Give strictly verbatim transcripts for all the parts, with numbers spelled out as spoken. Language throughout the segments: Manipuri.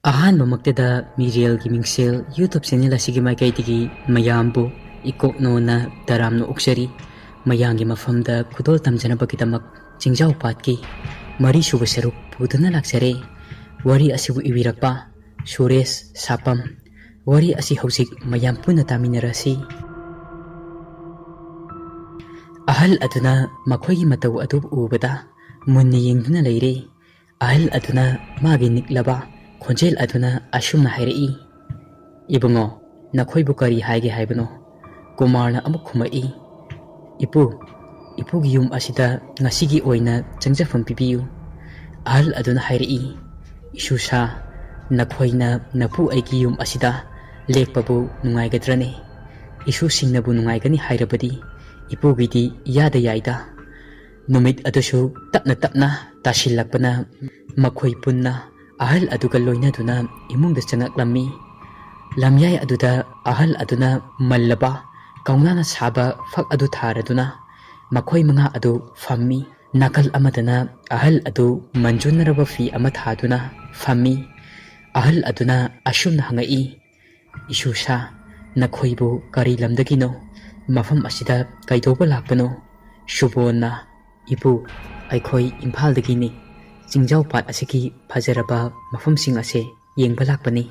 ꯑꯍꯥꯟꯕꯃꯛꯇꯗ ꯃꯤꯔꯦꯜꯒꯤ ꯃꯤꯡꯁꯦꯜ YouTube ꯆꯦꯅꯦꯜ ꯑꯁꯤꯒꯤ ꯃꯥꯏꯀꯩꯗꯒꯤ ꯃꯌꯥꯝꯕꯨ ꯏꯀꯣꯛꯅꯣꯅ ꯇꯔꯥꯝꯅ ꯑꯣꯛꯆꯔꯤ꯫ ꯃꯌꯥꯝꯒꯤ ꯃꯐꯝꯗ ꯈꯨꯗꯣꯜ ꯇꯝꯖꯅꯕꯒꯤꯗꯃꯛ ꯆꯤꯡꯖꯥꯎ ꯄꯥꯠꯀꯤ ꯃꯔꯤꯁꯨꯕ ꯁꯔꯨꯛ ꯄꯨꯗꯨꯅ ꯂꯥꯛꯆꯔꯦ꯫ ꯋꯥꯔꯤ ꯑꯁꯤꯕꯨ ꯏꯕꯤꯔꯛꯄ ꯁꯨꯔꯦꯁ ꯁꯥꯄꯝ꯫ ꯋꯥꯔꯤ ꯑꯁꯤ ꯍꯧꯖꯤꯛ ꯃꯌꯥꯝ ꯄꯨꯟꯅ ꯇꯥꯃꯤꯟꯅꯔꯁꯤ꯫ ꯑꯍꯜ ꯑꯗꯨꯅ ꯃꯈꯣꯏꯒꯤ ꯃꯇꯧ ꯑꯗꯨ ꯎꯕꯗ ꯃꯨꯟꯅ ꯌꯦꯡꯗꯨꯅ ꯂꯩꯔꯦ꯫ ꯑꯍꯜ ꯑꯗꯨꯅ ꯃꯥꯒꯤ ꯅꯤꯛꯂꯕ ꯈꯣꯟꯖꯦꯜ ꯑꯗꯨꯅ ꯑꯁꯨꯝꯅ ꯍꯥꯏꯔꯛꯏ, "ꯏꯕꯨꯡꯉꯣ, ꯅꯈꯣꯏꯕꯨ ꯀꯔꯤ ꯍꯥꯏꯒꯦ ꯍꯥꯏꯕꯅꯣ?" ꯀꯨꯃꯥꯔꯅ ꯑꯃꯨꯛ ꯈꯨꯝꯃꯛꯏ, "ꯏꯄꯨ, ꯏꯄꯨꯒꯤ ꯌꯨꯝ ꯑꯁꯤꯗ ꯉꯁꯤꯒꯤ ꯑꯣꯏꯅ ꯆꯪꯖꯐꯝ ꯄꯤꯕꯤꯌꯨ꯫" ꯑꯍꯜ ꯑꯗꯨꯅ ꯍꯥꯏꯔꯛꯏ, "ꯏꯁꯨꯁꯥ, ꯅꯈꯣꯏꯅ ꯅꯄꯨ ꯑꯩꯒꯤ ꯌꯨꯝ ꯑꯁꯤꯗ ꯂꯦꯛꯄꯕꯨ ꯅꯨꯡꯉꯥꯏꯒꯗ꯭ꯔꯅꯦ? ꯏꯁꯨꯁꯤꯡꯅꯕꯨ ꯅꯨꯡꯉꯥꯏꯒꯅꯤ ꯍꯥꯏꯔꯕꯗꯤ ꯏꯄꯨꯒꯤꯗꯤ ꯏꯌꯥꯗ ꯌꯥꯏꯗ꯫" ꯅꯨꯃꯤꯠ ꯑꯗꯨꯁꯨ ꯇꯞꯅ ꯇꯞꯅ ꯇꯥꯁꯤꯜꯂꯛꯄꯅ ꯃꯈꯣꯏ ꯄꯨꯟꯅ ꯑꯍꯜ ꯑꯗꯨꯒ ꯂꯣꯏꯅꯗꯨꯅ ꯏꯃꯨꯡꯗ ꯆꯪꯉꯛꯂꯝꯃꯤ꯫ ꯂꯝꯌꯥꯏ ꯑꯗꯨꯗ ꯑꯍꯜ ꯑꯗꯨꯅ ꯃꯜꯂꯕ ꯀꯧꯅꯥꯅ ꯁꯥꯕ ꯐꯛ ꯑꯗꯨ ꯊꯥꯔꯗꯨꯅ ꯃꯈꯣꯏ ꯃꯉꯥ ꯑꯗꯨ ꯐꯝꯃꯤ꯫ ꯅꯥꯀꯜ ꯑꯃꯗꯅ ꯑꯍꯜ ꯑꯗꯨ ꯃꯟꯖꯨꯟꯅꯔꯕ ꯐꯤ ꯑꯃ ꯊꯥꯗꯨꯅ ꯐꯝꯃꯤ꯫ ꯑꯍꯜ ꯑꯗꯨꯅ ꯑꯁꯨꯝꯅ ꯍꯪꯉꯛꯏ, "ꯏꯁꯨꯁꯥ, ꯅꯈꯣꯏꯕꯨ ꯀꯔꯤ ꯂꯝꯗꯒꯤꯅꯣ? ꯃꯐꯝ ꯑꯁꯤꯗ ꯀꯩꯗꯧꯕ ꯂꯥꯛꯄꯅꯣ?" ꯁꯨꯕꯣꯟꯅ, "ꯏꯄꯨ, ꯑꯩꯈꯣꯏ ꯏꯝꯐꯥꯜꯗꯒꯤꯅꯤ꯫ ꯆꯤꯡꯖꯥꯎ ꯄꯥꯠ ꯑꯁꯤꯒꯤ ꯐꯖꯔꯕ ꯃꯐꯝꯁꯤꯡ ꯑꯁꯦ ꯌꯦꯡꯕ ꯂꯥꯛꯄꯅꯤ꯫"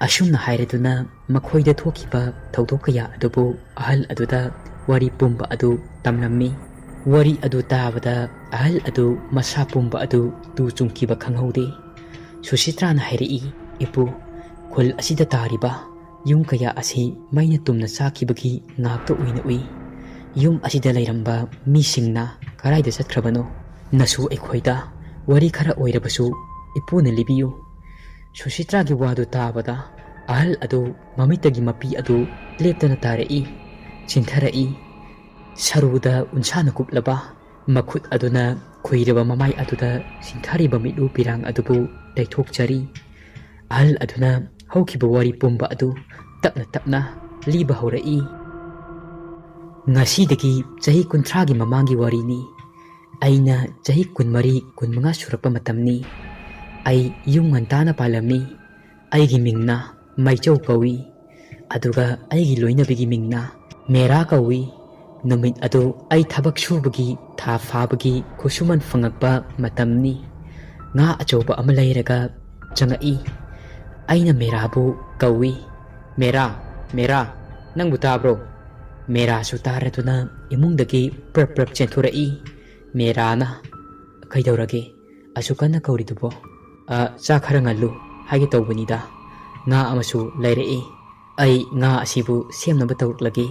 ꯑꯁꯨꯝꯅ ꯍꯥꯏꯔꯗꯨꯅ ꯃꯈꯣꯏꯗ ꯊꯣꯛꯈꯤꯕ ꯊꯧꯗꯣꯛ ꯀꯌꯥ ꯑꯗꯨꯕꯨ ꯑꯍꯜ ꯑꯗꯨꯗ ꯋꯥꯔꯤ ꯄꯨꯝꯕ ꯑꯗꯨ ꯇꯝꯂꯝꯃꯤ꯫ ꯋꯥꯔꯤ ꯑꯗꯨ ꯇꯥꯕꯗ ꯑꯍꯜ ꯑꯗꯨ ꯃꯁꯥ ꯄꯨꯝꯕ ꯑꯗꯨ ꯇꯨ ꯆꯨꯡꯈꯤꯕ ꯈꯪꯍꯧꯗꯦ꯫ ꯁꯨꯁꯤꯇ꯭ꯔꯥꯅ ꯍꯥꯏꯔꯛꯏ, "ꯏꯄꯨ, ꯈꯨꯜ ꯑꯁꯤꯗ ꯇꯥꯔꯤꯕ ꯌꯨꯝ ꯀꯌꯥ ꯑꯁꯤ ꯃꯩꯅ ꯇꯨꯝꯅ ꯆꯥꯛꯈꯤꯕꯒꯤ ꯉꯥꯛꯇ ꯑꯣꯏꯅ ꯎꯏ꯫ ꯌꯨꯝ ꯑꯁꯤꯗ ꯂꯩꯔꯝꯕ ꯃꯤꯁꯤꯡꯅ ꯀꯗꯥꯏꯗ ꯆꯠꯈ꯭ꯔꯕꯅꯣ? ꯅꯁꯨ ꯑꯩꯈꯣꯏꯗ ꯋꯥꯔꯤ ꯈꯔ ꯑꯣꯏꯔꯕꯁꯨ ꯏꯄꯨꯅ ꯂꯤꯕꯤꯌꯨ꯫" ꯁꯨꯁꯤꯇ꯭ꯔꯥꯒꯤ ꯋꯥꯗꯨ ꯇꯥꯕꯗ ꯑꯍꯜ ꯑꯗꯨ ꯃꯃꯤꯠꯇꯒꯤ ꯃꯄꯤ ꯑꯗꯨ ꯂꯦꯞꯇꯅ ꯇꯥꯔꯛꯏ, ꯆꯤꯟꯊꯔꯛꯏ꯫ ꯁꯔꯨꯗ ꯎꯟꯁꯥꯅ ꯀꯨꯞꯂꯕ ꯃꯈꯨꯠ ꯑꯗꯨꯅ ꯈꯨꯏꯔꯕ ꯃꯃꯥꯏ ꯑꯗꯨꯗ ꯁꯤꯡꯊꯥꯔꯤꯕ ꯃꯤꯠꯂꯨ ꯄꯤꯔꯥꯡ ꯑꯗꯨꯕꯨ ꯇꯩꯊꯣꯛꯆꯔꯤ꯫ ꯑꯍꯜ ꯑꯗꯨꯅ ꯍꯧꯈꯤꯕ ꯋꯥꯔꯤ ꯄꯨꯝꯕ ꯑꯗꯨ ꯇꯞꯅ ꯇꯞꯅ ꯂꯤꯕ ꯍꯧꯔꯛꯏ꯫ ꯉꯁꯤꯗꯒꯤ ꯆꯍꯤ ꯀꯨꯟꯊ꯭ꯔꯥꯒꯤ ꯃꯃꯥꯡꯒꯤ ꯋꯥꯔꯤꯅꯤ꯫ ꯑꯩꯅ ꯆꯍꯤ ꯀꯨꯟꯃꯔꯤ, ꯀꯨꯟꯃꯉꯥ ꯁꯨꯔꯛꯄ ꯃꯇꯝꯅꯤ꯫ ꯑꯩ ꯌꯨꯝ ꯉꯟꯇꯥꯅ ꯄꯥꯜꯂꯝꯃꯤ꯫ ꯑꯩꯒꯤ ꯃꯤꯡꯅ ꯃꯩꯆꯧ ꯀꯧꯏ, ꯑꯗꯨꯒ ꯑꯩꯒꯤ ꯂꯣꯏꯅꯕꯤꯒꯤ ꯃꯤꯡꯅ ꯃꯦꯔꯥ ꯀꯧꯏ꯫ ꯅꯨꯃꯤꯠ ꯑꯗꯨ ꯑꯩ ꯊꯕꯛ ꯁꯨꯕꯒꯤ ꯊꯥ ꯐꯥꯕꯒꯤ ꯈꯨꯠꯁꯨꯃꯟ ꯐꯪꯉꯛꯄ ꯃꯇꯝꯅꯤ꯫ ꯉꯥ ꯑꯆꯧꯕ ꯑꯃ ꯂꯩꯔꯒ ꯆꯪꯉꯛꯏ꯫ ꯑꯩꯅ ꯃꯦꯔꯥꯕꯨ ꯀꯧꯏ, "ꯃꯦꯔꯥ, ꯃꯦꯔꯥ, ꯅꯪꯕꯨ ꯇꯥꯕ꯭ꯔꯣ?" ꯃꯦꯔꯥꯁꯨ ꯇꯥꯔꯗꯨꯅ ꯏꯃꯨꯡꯗꯒꯤ ꯄ꯭ꯔꯞ ꯄ꯭ꯔꯞ ꯆꯦꯟꯊꯣꯔꯛꯏ꯫ ꯃꯦꯔꯥꯅ, "ꯀꯩꯗꯧꯔꯒꯦ? ꯑꯁꯨꯛ ꯀꯟꯅ ꯀꯧꯔꯤꯗꯨꯕꯣ?" "ꯑ, ꯆꯥꯛ ꯈꯔ ꯉꯜꯂꯨ ꯍꯥꯏꯒꯦ ꯇꯧꯕꯅꯤꯗ꯫ ꯉꯥ ꯑꯃꯁꯨ ꯂꯩꯔꯛꯏ꯫ ꯑꯩ ꯉꯥ ꯑꯁꯤꯕꯨ ꯁꯦꯝꯅꯕ ꯇꯧꯔꯛꯂꯒꯦ꯫"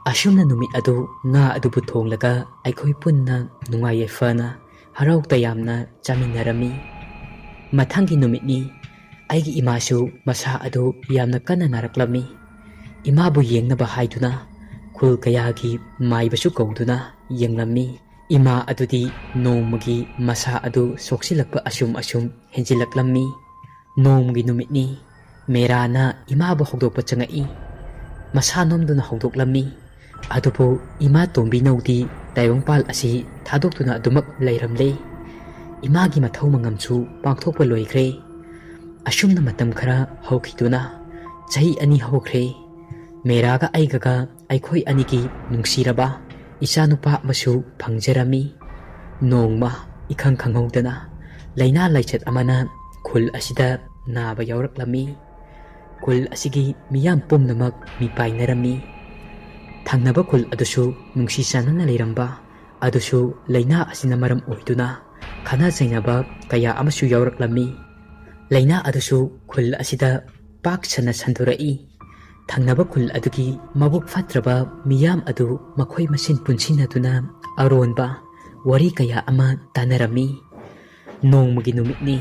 ꯑꯁꯨꯝꯅ ꯅꯨꯃꯤꯠ ꯑꯗꯨ ꯉꯥ ꯑꯗꯨꯕꯨ ꯊꯣꯡꯂꯒ ꯑꯩꯈꯣꯏ ꯄꯨꯟꯅ ꯅꯨꯡꯉꯥꯏ ꯌꯥꯏꯐꯅ ꯍꯔꯥꯎ ꯇꯌꯥꯝꯅ ꯆꯥꯃꯤꯟꯅꯔꯝꯃꯤ꯫ ꯃꯊꯪꯒꯤ ꯅꯨꯃꯤꯠꯅꯤ꯫ ꯑꯩꯒꯤ ꯏꯃꯥꯁꯨ ꯃꯁꯥ ꯑꯗꯨ ꯌꯥꯝꯅ ꯀꯟꯅ ꯅꯥꯔꯛꯂꯝꯃꯤ꯫ ꯏꯃꯥꯕꯨ ꯌꯦꯡꯅꯕ ꯍꯥꯏꯗꯨꯅ ꯈꯨꯜ ꯀꯌꯥꯒꯤ ꯃꯥꯏꯕꯁꯨ ꯀꯧꯗꯨꯅ ꯌꯦꯡꯂꯝꯃꯤ꯫ ꯏꯃꯥ ꯑꯗꯨꯗꯤ ꯅꯣꯡꯃꯒꯤ ꯃꯁꯥ ꯑꯗꯨ ꯁꯣꯛꯆꯤꯜꯂꯛꯄ ꯑꯁꯨꯝ ꯑꯁꯨꯝ ꯍꯦꯟꯖꯤꯜꯂꯛꯂꯝꯃꯤ꯫ ꯅꯣꯡꯃꯒꯤ ꯅꯨꯃꯤꯠꯅꯤ꯫ ꯃꯦꯔꯥꯅ ꯏꯃꯥꯕꯨ ꯍꯧꯗꯣꯛꯄ ꯆꯪꯉꯛꯏ꯫ ꯃꯁꯥ ꯅꯣꯝꯗꯨꯅ ꯍꯧꯗꯣꯛꯂꯝꯃꯤ꯫ ꯑꯗꯨꯕꯨ ꯏꯃꯥ ꯇꯣꯝꯕꯤꯅꯧꯗꯤ ꯇꯥꯏꯕꯪꯄꯥꯜ ꯑꯁꯤ ꯊꯥꯗꯣꯛꯇꯨꯅ ꯑꯗꯨꯃꯛ ꯂꯩꯔꯝꯂꯦ꯫ ꯏꯃꯥꯒꯤ ꯃꯊꯧ ꯃꯉꯝꯁꯨ ꯄꯥꯡꯊꯣꯛꯄ ꯂꯣꯏꯈ꯭ꯔꯦ꯫ ꯑꯁꯨꯝꯅ ꯃꯇꯝ ꯈꯔ ꯍꯧꯈꯤꯗꯨꯅ ꯆꯍꯤ ꯑꯅꯤ ꯍꯧꯈ꯭ꯔꯦ꯫ ꯃꯦꯔꯥꯒ ꯑꯩꯒꯒ ꯑꯩꯈꯣꯏ ꯑꯅꯤꯒꯤ ꯅꯨꯡꯁꯤꯔꯕ ꯏꯆꯥꯅꯨꯄꯥ ꯑꯃꯁꯨ ꯐꯪꯖꯔꯝꯃꯤ꯫ ꯅꯣꯡꯃ ꯏꯈꯪ ꯈꯪꯍꯧꯗꯅ ꯂꯥꯏꯅꯥ ꯂꯥꯏꯆꯠ ꯑꯃꯅ ꯈꯨꯜ ꯑꯁꯤꯗ ꯅꯥꯕ ꯌꯥꯎꯔꯛꯂꯝꯃꯤ꯫ ꯈꯨꯜ ꯑꯁꯤꯒꯤ ꯃꯤꯌꯥꯝ ꯄꯨꯝꯅꯃꯛ ꯃꯤꯄꯥꯏꯅꯔꯝꯃꯤ꯫ ꯊꯪꯅꯕ ꯈꯨꯜ ꯑꯗꯨꯁꯨ ꯅꯨꯡꯁꯤ ꯆꯥꯟꯅꯅ ꯂꯩꯔꯝꯕ ꯑꯗꯨꯁꯨ ꯂꯥꯏꯅꯥ ꯑꯁꯤꯅ ꯃꯔꯝ ꯑꯣꯏꯗꯨꯅ ꯈꯠꯅ ꯆꯩꯅꯕ ꯀꯌꯥ ꯑꯃꯁꯨ ꯌꯥꯎꯔꯛꯂꯝꯃꯤ꯫ ꯂꯥꯏꯅꯥ ꯑꯗꯨꯁꯨ ꯈꯨꯜ ꯑꯁꯤꯗ ꯄꯥꯛ ꯁꯟꯅ ꯁꯟꯗꯣꯔꯛꯏ꯫ ꯊꯪꯅꯕ ꯈꯨꯜ ꯑꯗꯨꯒꯤ ꯃꯕꯨꯛ ꯐꯠꯇ꯭ꯔꯕ ꯃꯤꯌꯥꯝ ꯑꯗꯨ ꯃꯈꯣꯏ ꯃꯁꯦꯟ ꯄꯨꯟꯁꯤꯟꯅꯗꯨꯅ ꯑꯔꯣꯟꯕ ꯋꯥꯔꯤ ꯀꯌꯥ ꯑꯃ ꯇꯥꯅꯔꯝꯃꯤ꯫ ꯅꯣꯡꯃꯒꯤ ꯅꯨꯃꯤꯠꯅꯤ꯫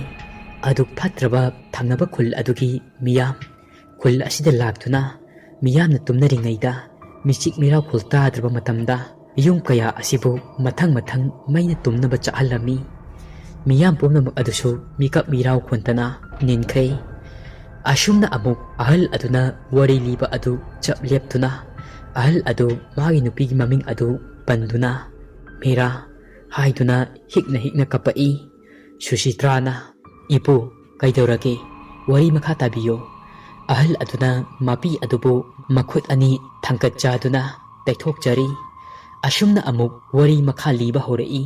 ꯑꯗꯨꯛ ꯐꯠꯇ꯭ꯔꯕ ꯊꯪꯅꯕ ꯈꯨꯜ ꯑꯗꯨꯒꯤ ꯃꯤꯌꯥꯝ ꯈꯨꯜ ꯑꯁꯤꯗ ꯂꯥꯛꯇꯨꯅ ꯃꯤꯌꯥꯝꯅ ꯇꯨꯝꯅꯔꯤꯉꯩꯗ ꯃꯤꯆꯤꯛ ꯃꯤꯔꯥꯎꯈꯣꯜ ꯇꯥꯗ꯭ꯔꯕ ꯃꯇꯝꯗ ꯌꯨꯝ ꯀꯌꯥ ꯑꯁꯤꯕꯨ ꯃꯊꯪ ꯃꯊꯪ ꯃꯩꯅ ꯇꯨꯝꯅꯕ ꯆꯥꯛꯍꯜꯂꯝꯃꯤ꯫ ꯃꯤꯌꯥꯝ ꯄꯨꯝꯅꯃꯛ ꯑꯗꯨꯁꯨ ꯃꯤꯀꯞ ꯃꯤꯔꯥꯎ ꯈꯣꯟꯗꯅ ꯅꯤꯟꯈ꯭ꯔꯦ꯫ ꯑꯁꯨꯝꯅ ꯑꯃꯨꯛ ꯑꯍꯜ ꯑꯗꯨꯅ ꯋꯥꯔꯤ ꯂꯤꯕ ꯑꯗꯨ ꯆꯞ ꯂꯦꯞꯇꯨꯅ ꯑꯍꯜ ꯑꯗꯨ ꯃꯥꯒꯤ ꯅꯨꯄꯤꯒꯤ ꯃꯃꯤꯡ ꯑꯗꯨ ꯄꯟꯗꯨꯅ "ꯃꯤꯔꯥ" ꯍꯥꯏꯗꯨꯅ ꯍꯤꯛꯅ ꯍꯤꯛꯅ ꯀꯞꯄꯛꯏ꯫ ꯁꯨꯁꯤꯇ꯭ꯔꯥꯅ, "ꯏꯄꯨ, ꯀꯩꯗꯧꯔꯒꯦ? ꯋꯥꯔꯤ ꯃꯈꯥ ꯇꯥꯕꯤꯌꯨ꯫" ꯑꯍꯜ ꯑꯗꯨꯅ ꯃꯄꯤ ꯑꯗꯨꯕꯨ ꯃꯈꯨꯠ ꯑꯅꯤ ꯊꯥꯡꯒꯠꯆꯗꯨꯅ ꯇꯩꯊꯣꯛꯆꯔꯤ꯫ ꯑꯁꯨꯝꯅ ꯑꯃꯨꯛ ꯋꯥꯔꯤ ꯃꯈꯥ ꯂꯤꯕ ꯍꯧꯔꯛꯏ꯫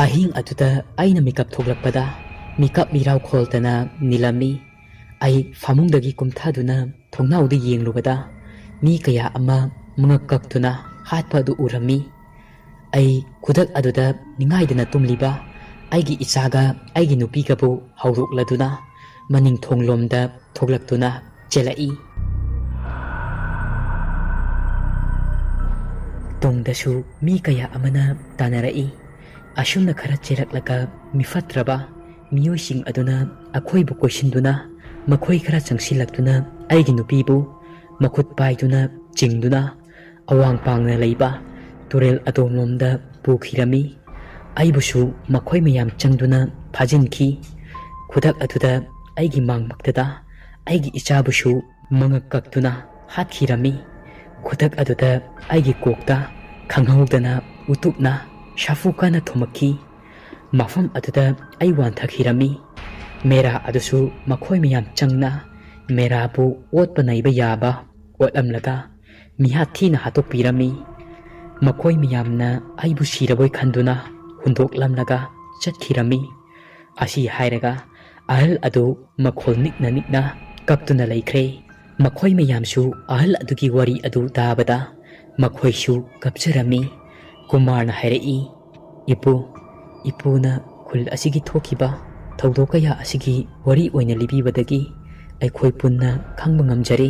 ꯑꯍꯤꯡ ꯑꯗꯨꯗ ꯑꯩꯅ ꯃꯤꯀꯞ ꯊꯣꯛꯂꯛꯄꯗ ꯃꯤꯀꯞ ꯃꯤꯔꯥꯎ ꯈꯣꯜꯗꯅ ꯅꯤꯜꯂꯝꯃꯤ꯫ ꯑꯩ ꯐꯃꯨꯡꯗꯒꯤ ꯀꯨꯝꯊꯗꯨꯅ ꯊꯣꯡꯅꯥꯎꯗ ꯌꯦꯡꯂꯨꯕꯗ ꯃꯤ ꯀꯌꯥ ꯑꯃ ꯃꯉꯛ ꯀꯛꯇꯨꯅ ꯍꯥꯠꯄ ꯑꯗꯨ ꯎꯔꯝꯃꯤ꯫ ꯑꯩ ꯈꯨꯗꯛ ꯑꯗꯨꯗ ꯅꯤꯡꯉꯥꯏꯗꯅ ꯇꯨꯝꯂꯤꯕ ꯑꯩꯒꯤ ꯏꯆꯥꯒ ꯑꯩꯒꯤ ꯅꯨꯄꯤꯒꯕꯨ ꯍꯧꯗꯣꯛꯂꯗꯨꯅ ꯃꯅꯤꯡ ꯊꯣꯡꯂꯣꯝꯗ ꯊꯣꯛꯂꯛꯇꯨꯅ ꯆꯦꯜꯂꯛꯏ꯫ ꯇꯨꯡꯗꯁꯨ ꯃꯤ ꯀꯌꯥ ꯑꯃꯅ ꯇꯥꯟꯅꯔꯛꯏ꯫ ꯑꯁꯨꯝꯅ ꯈꯔ ꯆꯦꯜꯂꯛꯂꯒ ꯃꯤꯐꯠꯇ꯭ꯔꯕ ꯃꯤꯑꯣꯏꯁꯤꯡ ꯑꯗꯨꯅ ꯑꯩꯈꯣꯏꯕꯨ ꯀꯣꯏꯁꯤꯟꯗꯨꯅ ꯃꯈꯣꯏ ꯈꯔ ꯆꯪꯁꯤꯜꯂꯛꯇꯨꯅ ꯑꯩꯒꯤ ꯅꯨꯄꯤꯕꯨ ꯃꯈꯨꯠ ꯄꯥꯏꯗꯨꯅ ꯆꯤꯡꯗꯨꯅ ꯑꯋꯥꯡ ꯄꯥꯡꯅ ꯂꯩꯕ ꯇꯨꯔꯦꯜ ꯑꯗꯣꯝꯂꯣꯝꯗ ꯄꯨꯈꯤꯔꯝꯃꯤ꯫ ꯑꯩꯕꯨꯁꯨ ꯃꯈꯣꯏ ꯃꯌꯥꯝ ꯆꯪꯗꯨꯅ ꯐꯥꯖꯤꯟꯈꯤ꯫ ꯈꯨꯗꯛ ꯑꯗꯨꯗ ꯑꯩꯒꯤ ꯃꯥꯡꯃꯛꯇꯗ ꯑꯩꯒꯤ ꯏꯆꯥꯕꯨꯁꯨ ꯃꯉꯛ ꯀꯛꯇꯨꯅ ꯍꯥꯠꯈꯤꯔꯝꯃꯤ꯫ ꯈꯨꯗꯛ ꯑꯗꯨꯗ ꯑꯩꯒꯤ ꯀꯣꯛꯇ ꯈꯪꯍꯧꯗꯅ ꯎꯇꯨꯞꯅ ꯁꯥꯐꯨ ꯀꯟꯅ ꯊꯣꯝꯃꯛꯈꯤ꯫ ꯃꯐꯝ ꯑꯗꯨꯗ ꯑꯩ ꯋꯥꯟꯊꯈꯤꯔꯝꯃꯤ꯫ ꯃꯦꯔꯥ ꯑꯗꯨꯁꯨ ꯃꯈꯣꯏ ꯃꯌꯥꯝ ꯆꯪꯅ ꯃꯦꯔꯥꯕꯨ ꯑꯣꯠꯄ ꯅꯩꯕ ꯌꯥꯕ ꯑꯣꯠꯂꯝꯂꯒ ꯃꯤꯍꯥꯠ ꯊꯤꯅ ꯍꯥꯠꯇꯣꯛꯄꯤꯔꯝꯃꯤ꯫ ꯃꯈꯣꯏ ꯃꯌꯥꯝꯅ ꯑꯩꯕꯨ ꯁꯤꯔꯕꯣꯏ ꯈꯟꯗꯨꯅ ꯍꯨꯟꯗꯣꯛꯂꯝꯂꯒ ꯆꯠꯈꯤꯔꯝꯃꯤ꯫ ꯑꯁꯤ ꯍꯥꯏꯔꯒ ꯑꯍꯜ ꯑꯗꯨ ꯃꯈꯣꯜ ꯅꯤꯛꯅ ꯅꯤꯛꯅ ꯀꯞꯇꯨꯅ ꯂꯩꯈ꯭ꯔꯦ꯫ ꯃꯈꯣꯏ ꯃꯌꯥꯝꯁꯨ ꯑꯍꯜ ꯑꯗꯨꯒꯤ ꯋꯥꯔꯤ ꯑꯗꯨ ꯇꯥꯕꯗ ꯃꯈꯣꯏꯁꯨ ꯀꯞꯆꯔꯝꯃꯤ꯫ ꯀꯨꯃꯥꯔꯅ ꯍꯥꯏꯔꯛꯏ, "ꯏꯄꯨ, ꯏꯄꯨꯅ ꯈꯨꯜ ꯑꯁꯤꯒꯤ ꯊꯣꯛꯈꯤꯕ ꯊꯧꯗꯣꯛ ꯀꯌꯥ ꯑꯁꯤꯒꯤ ꯋꯥꯔꯤ ꯑꯣꯏꯅ ꯂꯤꯕꯤꯕꯗꯒꯤ ꯑꯩꯈꯣꯏ ꯄꯨꯟꯅ ꯈꯪꯕ ꯉꯝꯖꯔꯦ꯫"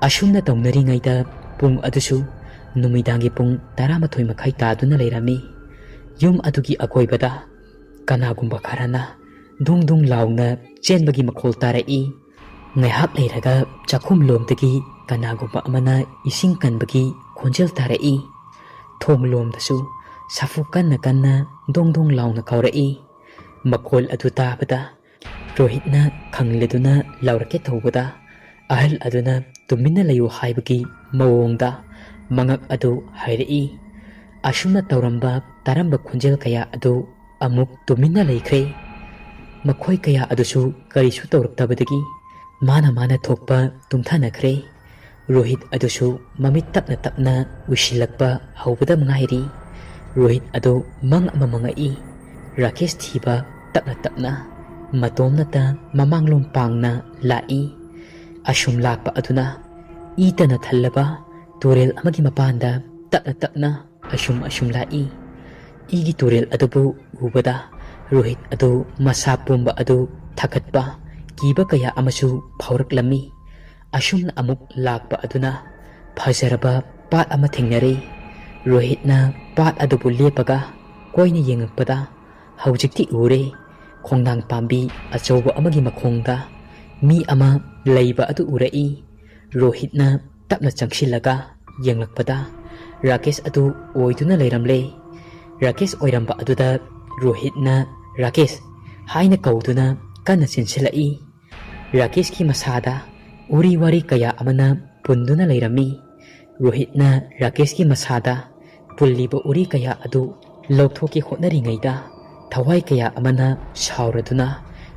ꯑꯁꯨꯝꯅ ꯇꯧꯅꯔꯤꯉꯩꯗ ꯄꯨꯡ ꯑꯗꯨꯁꯨ ꯅꯨꯃꯤꯗꯥꯡꯒꯤ ꯄꯨꯡ ꯇꯔꯥꯃꯥꯊꯣꯏ ꯃꯈꯥꯏ ꯇꯥꯗꯨꯅ ꯂꯩꯔꯝꯃꯤ꯫ ꯌꯨꯝ ꯑꯗꯨꯒꯤ ꯑꯀꯣꯏꯕꯗ ꯀꯅꯥꯒꯨꯝꯕ ꯈꯔꯅ ꯗꯨꯡ ꯗꯨꯡ ꯂꯥꯎꯅ ꯆꯦꯟꯕꯒꯤ ꯃꯈꯣꯜ ꯇꯥꯔꯛꯏ꯫ ꯉꯥꯏꯍꯥꯛ ꯂꯩꯔꯒ ꯆꯥꯛꯈꯨꯝ ꯂꯣꯝꯗꯒꯤ ꯀꯅꯥꯒꯨꯝꯕ ꯑꯃꯅ ꯏꯁꯤꯡ ꯀꯟꯕꯒꯤ ꯈꯣꯟꯖꯦꯜ ꯇꯥꯔꯛꯏ꯫ ꯊꯣꯡ ꯂꯣꯝꯗꯁꯨ ꯁꯥꯐꯨ ꯀꯟꯅ ꯀꯟꯅ ꯗꯣꯡ ꯗꯣꯡ ꯂꯥꯎꯅ ꯀꯧꯔꯛꯏ꯫ ꯃꯈꯣꯜ ꯑꯗꯨ ꯇꯥꯕꯗ ꯔꯣꯍꯤꯠꯅ ꯈꯪꯂꯗꯨꯅ ꯂꯥꯎꯔꯛꯀꯦ ꯇꯧꯕꯗ, ꯑꯍꯜ ꯑꯗꯨꯅ ꯇꯨꯃꯤꯟꯅ ꯂꯩꯌꯨ ꯍꯥꯏꯕꯒꯤ ꯃꯑꯣꯡꯗ ꯃꯉꯛ ꯑꯗꯨ ꯍꯥꯏꯔꯛꯏ꯫ ꯑꯁꯨꯝꯅ ꯇꯧꯔꯝꯕ ꯇꯥꯔꯝꯕ ꯈꯣꯟꯖꯦꯜ ꯀꯌꯥ ꯑꯗꯨ ꯑꯃꯨꯛ ꯇꯨꯃꯤꯟꯅ ꯂꯩꯈ꯭ꯔꯦ꯫ ꯃꯈꯣꯏ ꯀꯌꯥ ꯑꯗꯨꯁꯨ ꯀꯔꯤꯁꯨ ꯇꯧꯔꯛꯇꯕꯗꯒꯤ ꯃꯥꯅ ꯃꯥꯅ ꯊꯣꯛꯄ ꯇꯨꯝꯊꯅꯈ꯭ꯔꯦ꯫ ꯔꯣꯍꯤꯠ ꯑꯗꯨꯁꯨ ꯃꯃꯤꯠ ꯇꯞꯅ ꯇꯞꯅ ꯎꯏꯁꯤꯜꯂꯛꯄ ꯍꯧꯕꯗ ꯉꯥꯏꯔꯤ꯫ ꯔꯣꯍꯤꯠ ꯑꯗꯨ ꯃꯪ ꯑꯃ ꯃꯪꯉꯛꯏ꯫ ꯔꯥꯀꯦꯁ ꯊꯤꯕ ꯇꯞꯅ ꯇꯞꯅ ꯃꯇꯣꯝꯅꯇ ꯃꯃꯥꯡꯂꯣꯝ ꯄꯥꯡꯅ ꯂꯥꯛꯏ꯫ ꯑꯁꯨꯝ ꯂꯥꯛꯄ ꯑꯗꯨꯅ ꯏꯇꯅ ꯊꯜꯂꯕ ꯇꯨꯔꯦꯜ ꯑꯃꯒꯤ ꯃꯄꯥꯟꯗ ꯇꯞꯅ ꯇꯞꯅ ꯑꯁꯨꯝ ꯑꯁꯨꯝ ꯂꯥꯛꯏ꯫ ꯏꯒꯤ ꯇꯨꯔꯦꯜ ꯑꯗꯨꯕꯨ ꯎꯕꯗ ꯔꯣꯍꯤꯠ ꯑꯗꯨ ꯃꯁꯥ ꯄꯨꯝꯕ ꯑꯗꯨ ꯊꯥꯒꯠꯄ, ꯀꯤꯕ ꯀꯌꯥ ꯑꯃꯁꯨ ꯐꯥꯎꯔꯛꯂꯝꯃꯤ꯫ ꯑꯁꯨꯝꯅ ꯑꯃꯨꯛ ꯂꯥꯛꯄ ꯑꯗꯨꯅ ꯐꯖꯔꯕ ꯄꯥꯠ ꯑꯃ ꯊꯦꯡꯅꯔꯦ꯫ ꯔꯣꯍꯤꯠꯅ ꯄꯥꯠ ꯑꯗꯨꯕꯨ ꯂꯦꯞꯄꯒ ꯀꯣꯏꯅ ꯌꯦꯡꯉꯛꯄꯗ ꯍꯧꯖꯤꯛꯇꯤ ꯎꯔꯦ꯫ ꯈꯣꯡꯅꯥꯡ ꯄꯥꯝꯕꯤ ꯑꯆꯧꯕ ꯑꯃꯒꯤ ꯃꯈꯣꯡꯗ ꯃꯤ ꯑꯃ ꯂꯩꯕ ꯑꯗꯨ ꯎꯔꯛꯏ꯫ ꯔꯣꯍꯤꯠꯅ ꯇꯞꯅ ꯆꯪꯁꯤꯜꯂꯒ ꯌꯦꯡꯂꯛꯄꯗ ꯔꯥꯀꯦꯁ ꯑꯗꯨ ꯑꯣꯏꯗꯨꯅ ꯂꯩꯔꯝꯂꯦ꯫ ꯔꯥꯀꯦꯁ ꯑꯣꯏꯔꯝꯕ ꯑꯗꯨꯗ ꯔꯣꯍꯤꯠꯅ "ꯔꯥꯀꯦꯁ" ꯍꯥꯏꯅ ꯀꯧꯗꯨꯅ ꯀꯟꯅ ꯆꯦꯟꯁꯤꯜꯂꯛꯏ꯫ ꯔꯥꯀꯦꯁꯀꯤ ꯃꯁꯥꯗ ꯎꯔꯤ ꯋꯥꯔꯤ ꯀꯌꯥ ꯑꯃꯅ ꯄꯨꯟꯗꯨꯅ ꯂꯩꯔꯝꯃꯤ꯫ ꯔꯣꯍꯤꯠꯅ ꯔꯥꯀꯦꯁꯀꯤ ꯃꯁꯥꯗ ꯄꯨꯜꯂꯤꯕ ꯎꯔꯤ ꯀꯌꯥ ꯑꯗꯨ ꯂꯧꯊꯣꯛꯀꯦ ꯍꯣꯠꯅꯔꯤꯉꯩꯗ ꯊꯋꯥꯏ ꯀꯌꯥ ꯑꯃꯅ ꯁꯥꯎꯔꯗꯨꯅ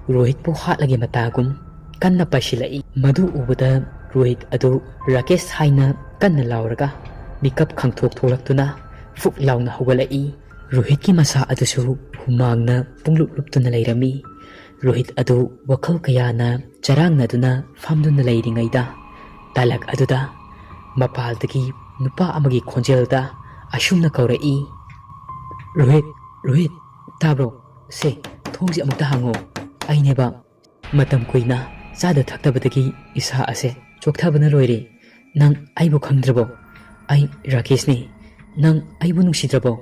ꯔꯣꯍꯤꯠꯄꯨ ꯍꯥꯠꯂꯒꯦ ꯃꯇꯥꯒꯨꯝ ꯀꯟꯅ ꯄꯥꯏꯁꯤꯜꯂꯛꯏ꯫ ꯃꯗꯨ ꯎꯕꯗ ꯔꯣꯍꯤꯠ ꯑꯗꯨ "ꯔꯥꯀꯦꯁ" ꯍꯥꯏꯅ ꯀꯟꯅ ꯂꯥꯎꯔꯒ ꯃꯤꯀꯞ ꯈꯪꯊꯣꯛ ꯊꯣꯛꯂꯛꯇꯨꯅ ꯐꯨꯛ ꯂꯥꯎꯅ ꯍꯧꯒꯠꯂꯛꯏ꯫ ꯔꯣꯍꯤꯠꯀꯤ ꯃꯁꯥ ꯑꯗꯨꯁꯨ ꯍꯨꯃꯥꯡꯅ ꯄꯨꯡꯂꯨꯞ ꯂꯨꯞꯇꯨꯅ ꯂꯩꯔꯝꯃꯤ꯫ ꯔꯣꯍꯤꯠ ꯑꯗꯨ ꯋꯥꯈꯜ ꯀꯌꯥꯅ ꯆꯔꯥꯡꯅꯗꯨꯅ ꯐꯝꯗꯨꯅ ꯂꯩꯔꯤꯉꯩꯗ ꯇꯥꯂꯛ ꯑꯗꯨꯗ ꯃꯄꯥꯜꯗꯒꯤ ꯅꯨꯄꯥ ꯑꯃꯒꯤ ꯈꯣꯟꯖꯦꯜꯗ ꯑꯁꯨꯝꯅ ꯀꯧꯔꯛꯏ, "ꯔꯣꯍꯤꯠ, ꯔꯣꯍꯤꯠ, ꯇꯥꯕ꯭ꯔꯣ? ꯁꯦ, ꯊꯣꯡꯁꯦ ꯑꯃꯨꯛꯇ ꯍꯥꯡꯉꯣ꯫ ꯑꯩꯅꯦꯕ꯫ ꯃꯇꯝ ꯀꯨꯏꯅ ꯆꯥꯗ ꯊꯛꯇꯕꯗꯒꯤ ꯏꯁꯥ ꯑꯁꯦ ꯆꯣꯛꯊꯕꯅ ꯂꯣꯏꯔꯦ꯫ ꯅꯪ ꯑꯩꯕꯨ ꯈꯪꯗ꯭ꯔꯕꯣ? ꯑꯩ ꯔꯥꯀꯦꯁꯅꯤ꯫ ꯅꯪ ꯑꯩꯕꯨ ꯅꯨꯡꯁꯤꯗ꯭ꯔꯕꯣ?"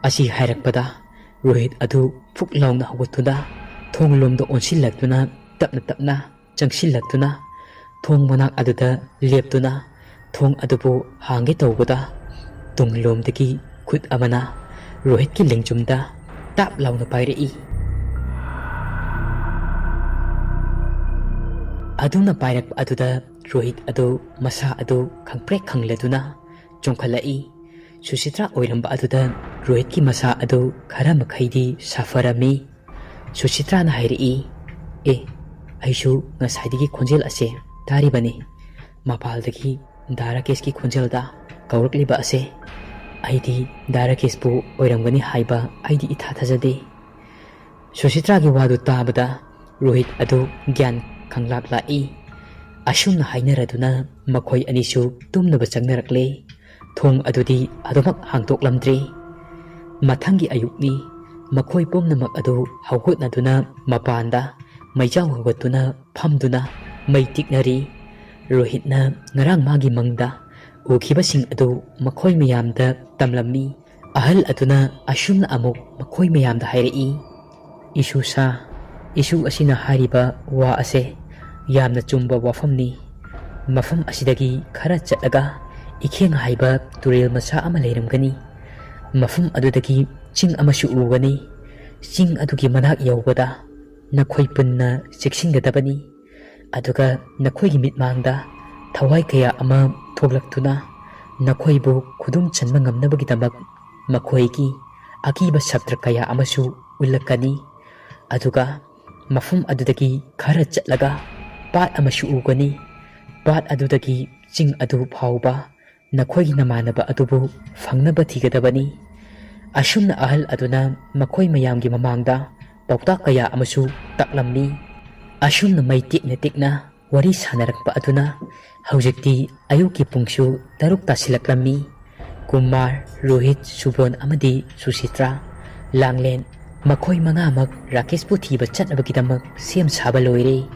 ꯑꯁꯤ ꯍꯥꯏꯔꯛꯄꯗ ꯔꯣꯍꯤꯠ ꯑꯗꯨ ꯐꯨꯛ ꯂꯥꯎꯅ ꯍꯧꯒꯠꯇꯨꯅ ꯊꯣꯡ ꯂꯣꯝꯗ ꯑꯣꯟꯁꯤꯜꯂꯛꯇꯨꯅ ꯇꯞꯅ ꯇꯞꯅ ꯆꯪꯁꯤꯜꯂꯛꯇꯨꯅ ꯊꯣꯡ ꯃꯅꯥꯛ ꯑꯗꯨꯗ ꯂꯦꯞꯇꯨꯅ ꯊꯣꯡ ꯑꯗꯨꯕꯨ ꯍꯥꯡꯒꯦ ꯇꯧꯕꯗ ꯇꯨꯡꯂꯣꯝꯗꯒꯤ ꯈꯨꯠ ꯑꯃꯅ ꯔꯣꯍꯤꯠꯀꯤ ꯂꯦꯡꯖꯨꯝꯗ ꯇꯥꯞ ꯂꯥꯎꯅ ꯄꯥꯏꯔꯛꯏ꯫ ꯑꯗꯨꯅ ꯄꯥꯏꯔꯛꯄ ꯑꯗꯨꯗ ꯔꯣꯍꯤꯠ ꯑꯗꯨ ꯃꯁꯥ ꯑꯗꯨ ꯈꯪꯄ꯭ꯔꯦꯛ ꯈꯪꯂꯗꯨꯅ ꯆꯣꯡꯈꯠꯂꯛꯏ꯫ ꯁꯨꯁꯤꯇ꯭ꯔꯥ ꯑꯣꯏꯔꯝꯕ ꯑꯗꯨꯗ ꯔꯣꯍꯤꯠꯀꯤ ꯃꯁꯥ ꯑꯗꯨ ꯈꯔ ꯃꯈꯩꯗꯤ ꯁꯥꯐꯔꯝꯃꯤ꯫ ꯁꯨꯁꯤꯇ꯭ꯔꯥꯅ ꯍꯥꯏꯔꯛꯏ, "ꯑꯦ, ꯑꯩꯁꯨ ꯉꯁꯥꯏꯗꯒꯤ ꯈꯣꯟꯖꯦꯜ ꯑꯁꯦ ꯇꯥꯔꯤꯕꯅꯤ꯫ ꯃꯄꯥꯜꯗꯒꯤ ꯗꯥ ꯔꯥꯀꯦꯁꯀꯤ ꯈꯣꯟꯖꯦꯜꯗ ꯀꯧꯔꯛꯂꯤꯕ ꯑꯁꯦ꯫ ꯑꯩꯗꯤ ꯗꯥ ꯔꯥꯀꯦꯁꯄꯨ ꯑꯣꯏꯔꯝꯒꯅꯤ ꯍꯥꯏꯕ ꯑꯩꯗꯤ ꯏꯊꯥ ꯊꯥꯖꯗꯦ꯫" ꯁꯨꯁꯤꯇ꯭ꯔꯥꯒꯤ ꯋꯥꯗꯨ ꯇꯥꯕꯗ ꯔꯣꯍꯤꯠ ꯑꯗꯨ ꯒ꯭ꯌꯥꯟ ꯈꯪꯂꯥꯛ ꯂꯥꯛꯏ꯫ ꯑꯁꯨꯝꯅ ꯍꯥꯏꯅꯔꯗꯨꯅ ꯃꯈꯣꯏ ꯑꯅꯤꯁꯨ ꯇꯨꯝꯅꯕ ꯆꯪꯅꯔꯛꯂꯦ꯫ ꯊꯣꯡ ꯑꯗꯨꯗꯤ ꯑꯗꯨꯃꯛ ꯍꯥꯡꯗꯣꯛꯂꯝꯗ꯭ꯔꯦ꯫ ꯃꯊꯪꯒꯤ ꯑꯌꯨꯛꯅꯤ꯫ ꯃꯈꯣꯏ ꯄꯨꯝꯅꯃꯛ ꯑꯗꯨ ꯍꯧꯒꯠꯅꯗꯨꯅ ꯃꯄꯥꯟꯗ ꯃꯩꯖꯥꯎ ꯍꯧꯒꯠꯇꯨꯅ ꯐꯝꯗꯨꯅ ꯃꯩ ꯇꯤꯛꯅꯔꯤ꯫ ꯔꯣꯍꯤꯠꯅ ꯉꯔꯥꯡ ꯃꯥꯒꯤ ꯃꯪꯗ ꯎꯈꯤꯕꯁꯤꯡ ꯑꯗꯨ ꯃꯈꯣꯏ ꯃꯌꯥꯝꯗ ꯇꯝꯂꯝꯃꯤ꯫ ꯑꯍꯜ ꯑꯗꯨꯅ ꯑꯁꯨꯝꯅ ꯑꯃꯨꯛ ꯃꯈꯣꯏ ꯃꯌꯥꯝꯗ ꯍꯥꯏꯔꯛꯏ, "ꯏꯁꯨ ꯁꯥ, ꯏꯁꯨ ꯑꯁꯤꯅ ꯍꯥꯏꯔꯤꯕ ꯋꯥ ꯑꯁꯦ ꯌꯥꯝꯅ ꯆꯨꯝꯕ ꯋꯥꯐꯝꯅꯤ꯫ ꯃꯐꯝ ꯑꯁꯤꯗꯒꯤ ꯈꯔ ꯆꯠꯂꯒ ꯏꯈꯦꯡ ꯍꯥꯏꯕ ꯇꯨꯔꯦꯜ ꯃꯆꯥ ꯑꯃ ꯂꯩꯔꯝꯒꯅꯤ꯫ ꯃꯐꯝ ꯑꯗꯨꯗꯒꯤ ꯆꯤꯡ ꯑꯃꯁꯨ ꯎꯒꯅꯤ꯫ ꯆꯤꯡ ꯑꯗꯨꯒꯤ ꯃꯅꯥꯛ ꯌꯧꯕꯗ ꯅꯈꯣꯏ ꯄꯨꯟꯅ ꯆꯦꯛꯁꯤꯟꯒꯗꯕꯅꯤ꯫ ꯑꯗꯨꯒ ꯅꯈꯣꯏꯒꯤ ꯃꯤꯠꯃꯥꯡꯗ ꯊꯋꯥꯏ ꯀꯌꯥ ꯑꯃ ꯊꯣꯛꯂꯛꯇꯨꯅ ꯅꯈꯣꯏꯕꯨ ꯈꯨꯗꯨꯝ ꯆꯟꯕ ꯉꯝꯅꯕꯒꯤꯗꯃꯛ ꯃꯈꯣꯏꯒꯤ ꯑꯀꯤꯕ ꯁꯛꯇ꯭ꯔ ꯀꯌꯥ ꯑꯃꯁꯨ ꯎꯠꯂꯛꯀꯅꯤ꯫ ꯑꯗꯨꯒ ꯃꯐꯝ ꯑꯗꯨꯗꯒꯤ ꯈꯔ ꯆꯠꯂꯒ ꯄꯥꯠ ꯑꯃꯁꯨ ꯎꯒꯅꯤ꯫ ꯄꯥꯠ ꯑꯗꯨꯗꯒꯤ ꯆꯤꯡ ꯑꯗꯨ ꯐꯥꯎꯕ ꯅꯈꯣꯏꯒꯤ ꯅꯃꯥꯟꯅꯕ ꯑꯗꯨꯕꯨ ꯐꯪꯅꯕ ꯊꯤꯒꯗꯕꯅꯤ꯫" ꯑꯁꯨꯝꯅ ꯑꯍꯜ ꯑꯗꯨꯅ ꯃꯈꯣꯏ ꯃꯌꯥꯝꯒꯤ ꯃꯃꯥꯡꯗ ꯄꯥꯎꯇꯥꯛ ꯀꯌꯥ ꯑꯃꯁꯨ ꯇꯥꯛꯂꯝꯃꯤ꯫ ꯑꯁꯨꯝꯅ ꯃꯩ ꯇꯤꯛꯅ ꯇꯤꯛꯅ ꯋꯥꯔꯤ ꯁꯥꯟꯅꯔꯛꯄ ꯑꯗꯨꯅ ꯍꯧꯖꯤꯛꯇꯤ ꯑꯌꯨꯛꯀꯤ ꯄꯨꯡꯁꯨ ꯇꯔꯨꯛ ꯇꯥꯁꯤꯜꯂꯛꯂꯝꯃꯤ꯫ ꯀꯨꯃꯥꯔ, ꯔꯣꯍꯤꯠ, ꯁꯨꯕꯣꯟ ꯑꯃꯗꯤ ꯁꯨꯁꯤꯇ꯭ꯔꯥ, ꯂꯥꯡꯂꯦꯟ, ꯃꯈꯣꯏ ꯃꯉꯥꯃꯛ ꯔꯥꯀꯦꯁꯄꯨ ꯊꯤꯕ ꯆꯠꯅꯕꯒꯤꯗꯃꯛ ꯁꯦꯝ ꯁꯥꯕ ꯂꯣꯏꯔꯦ꯫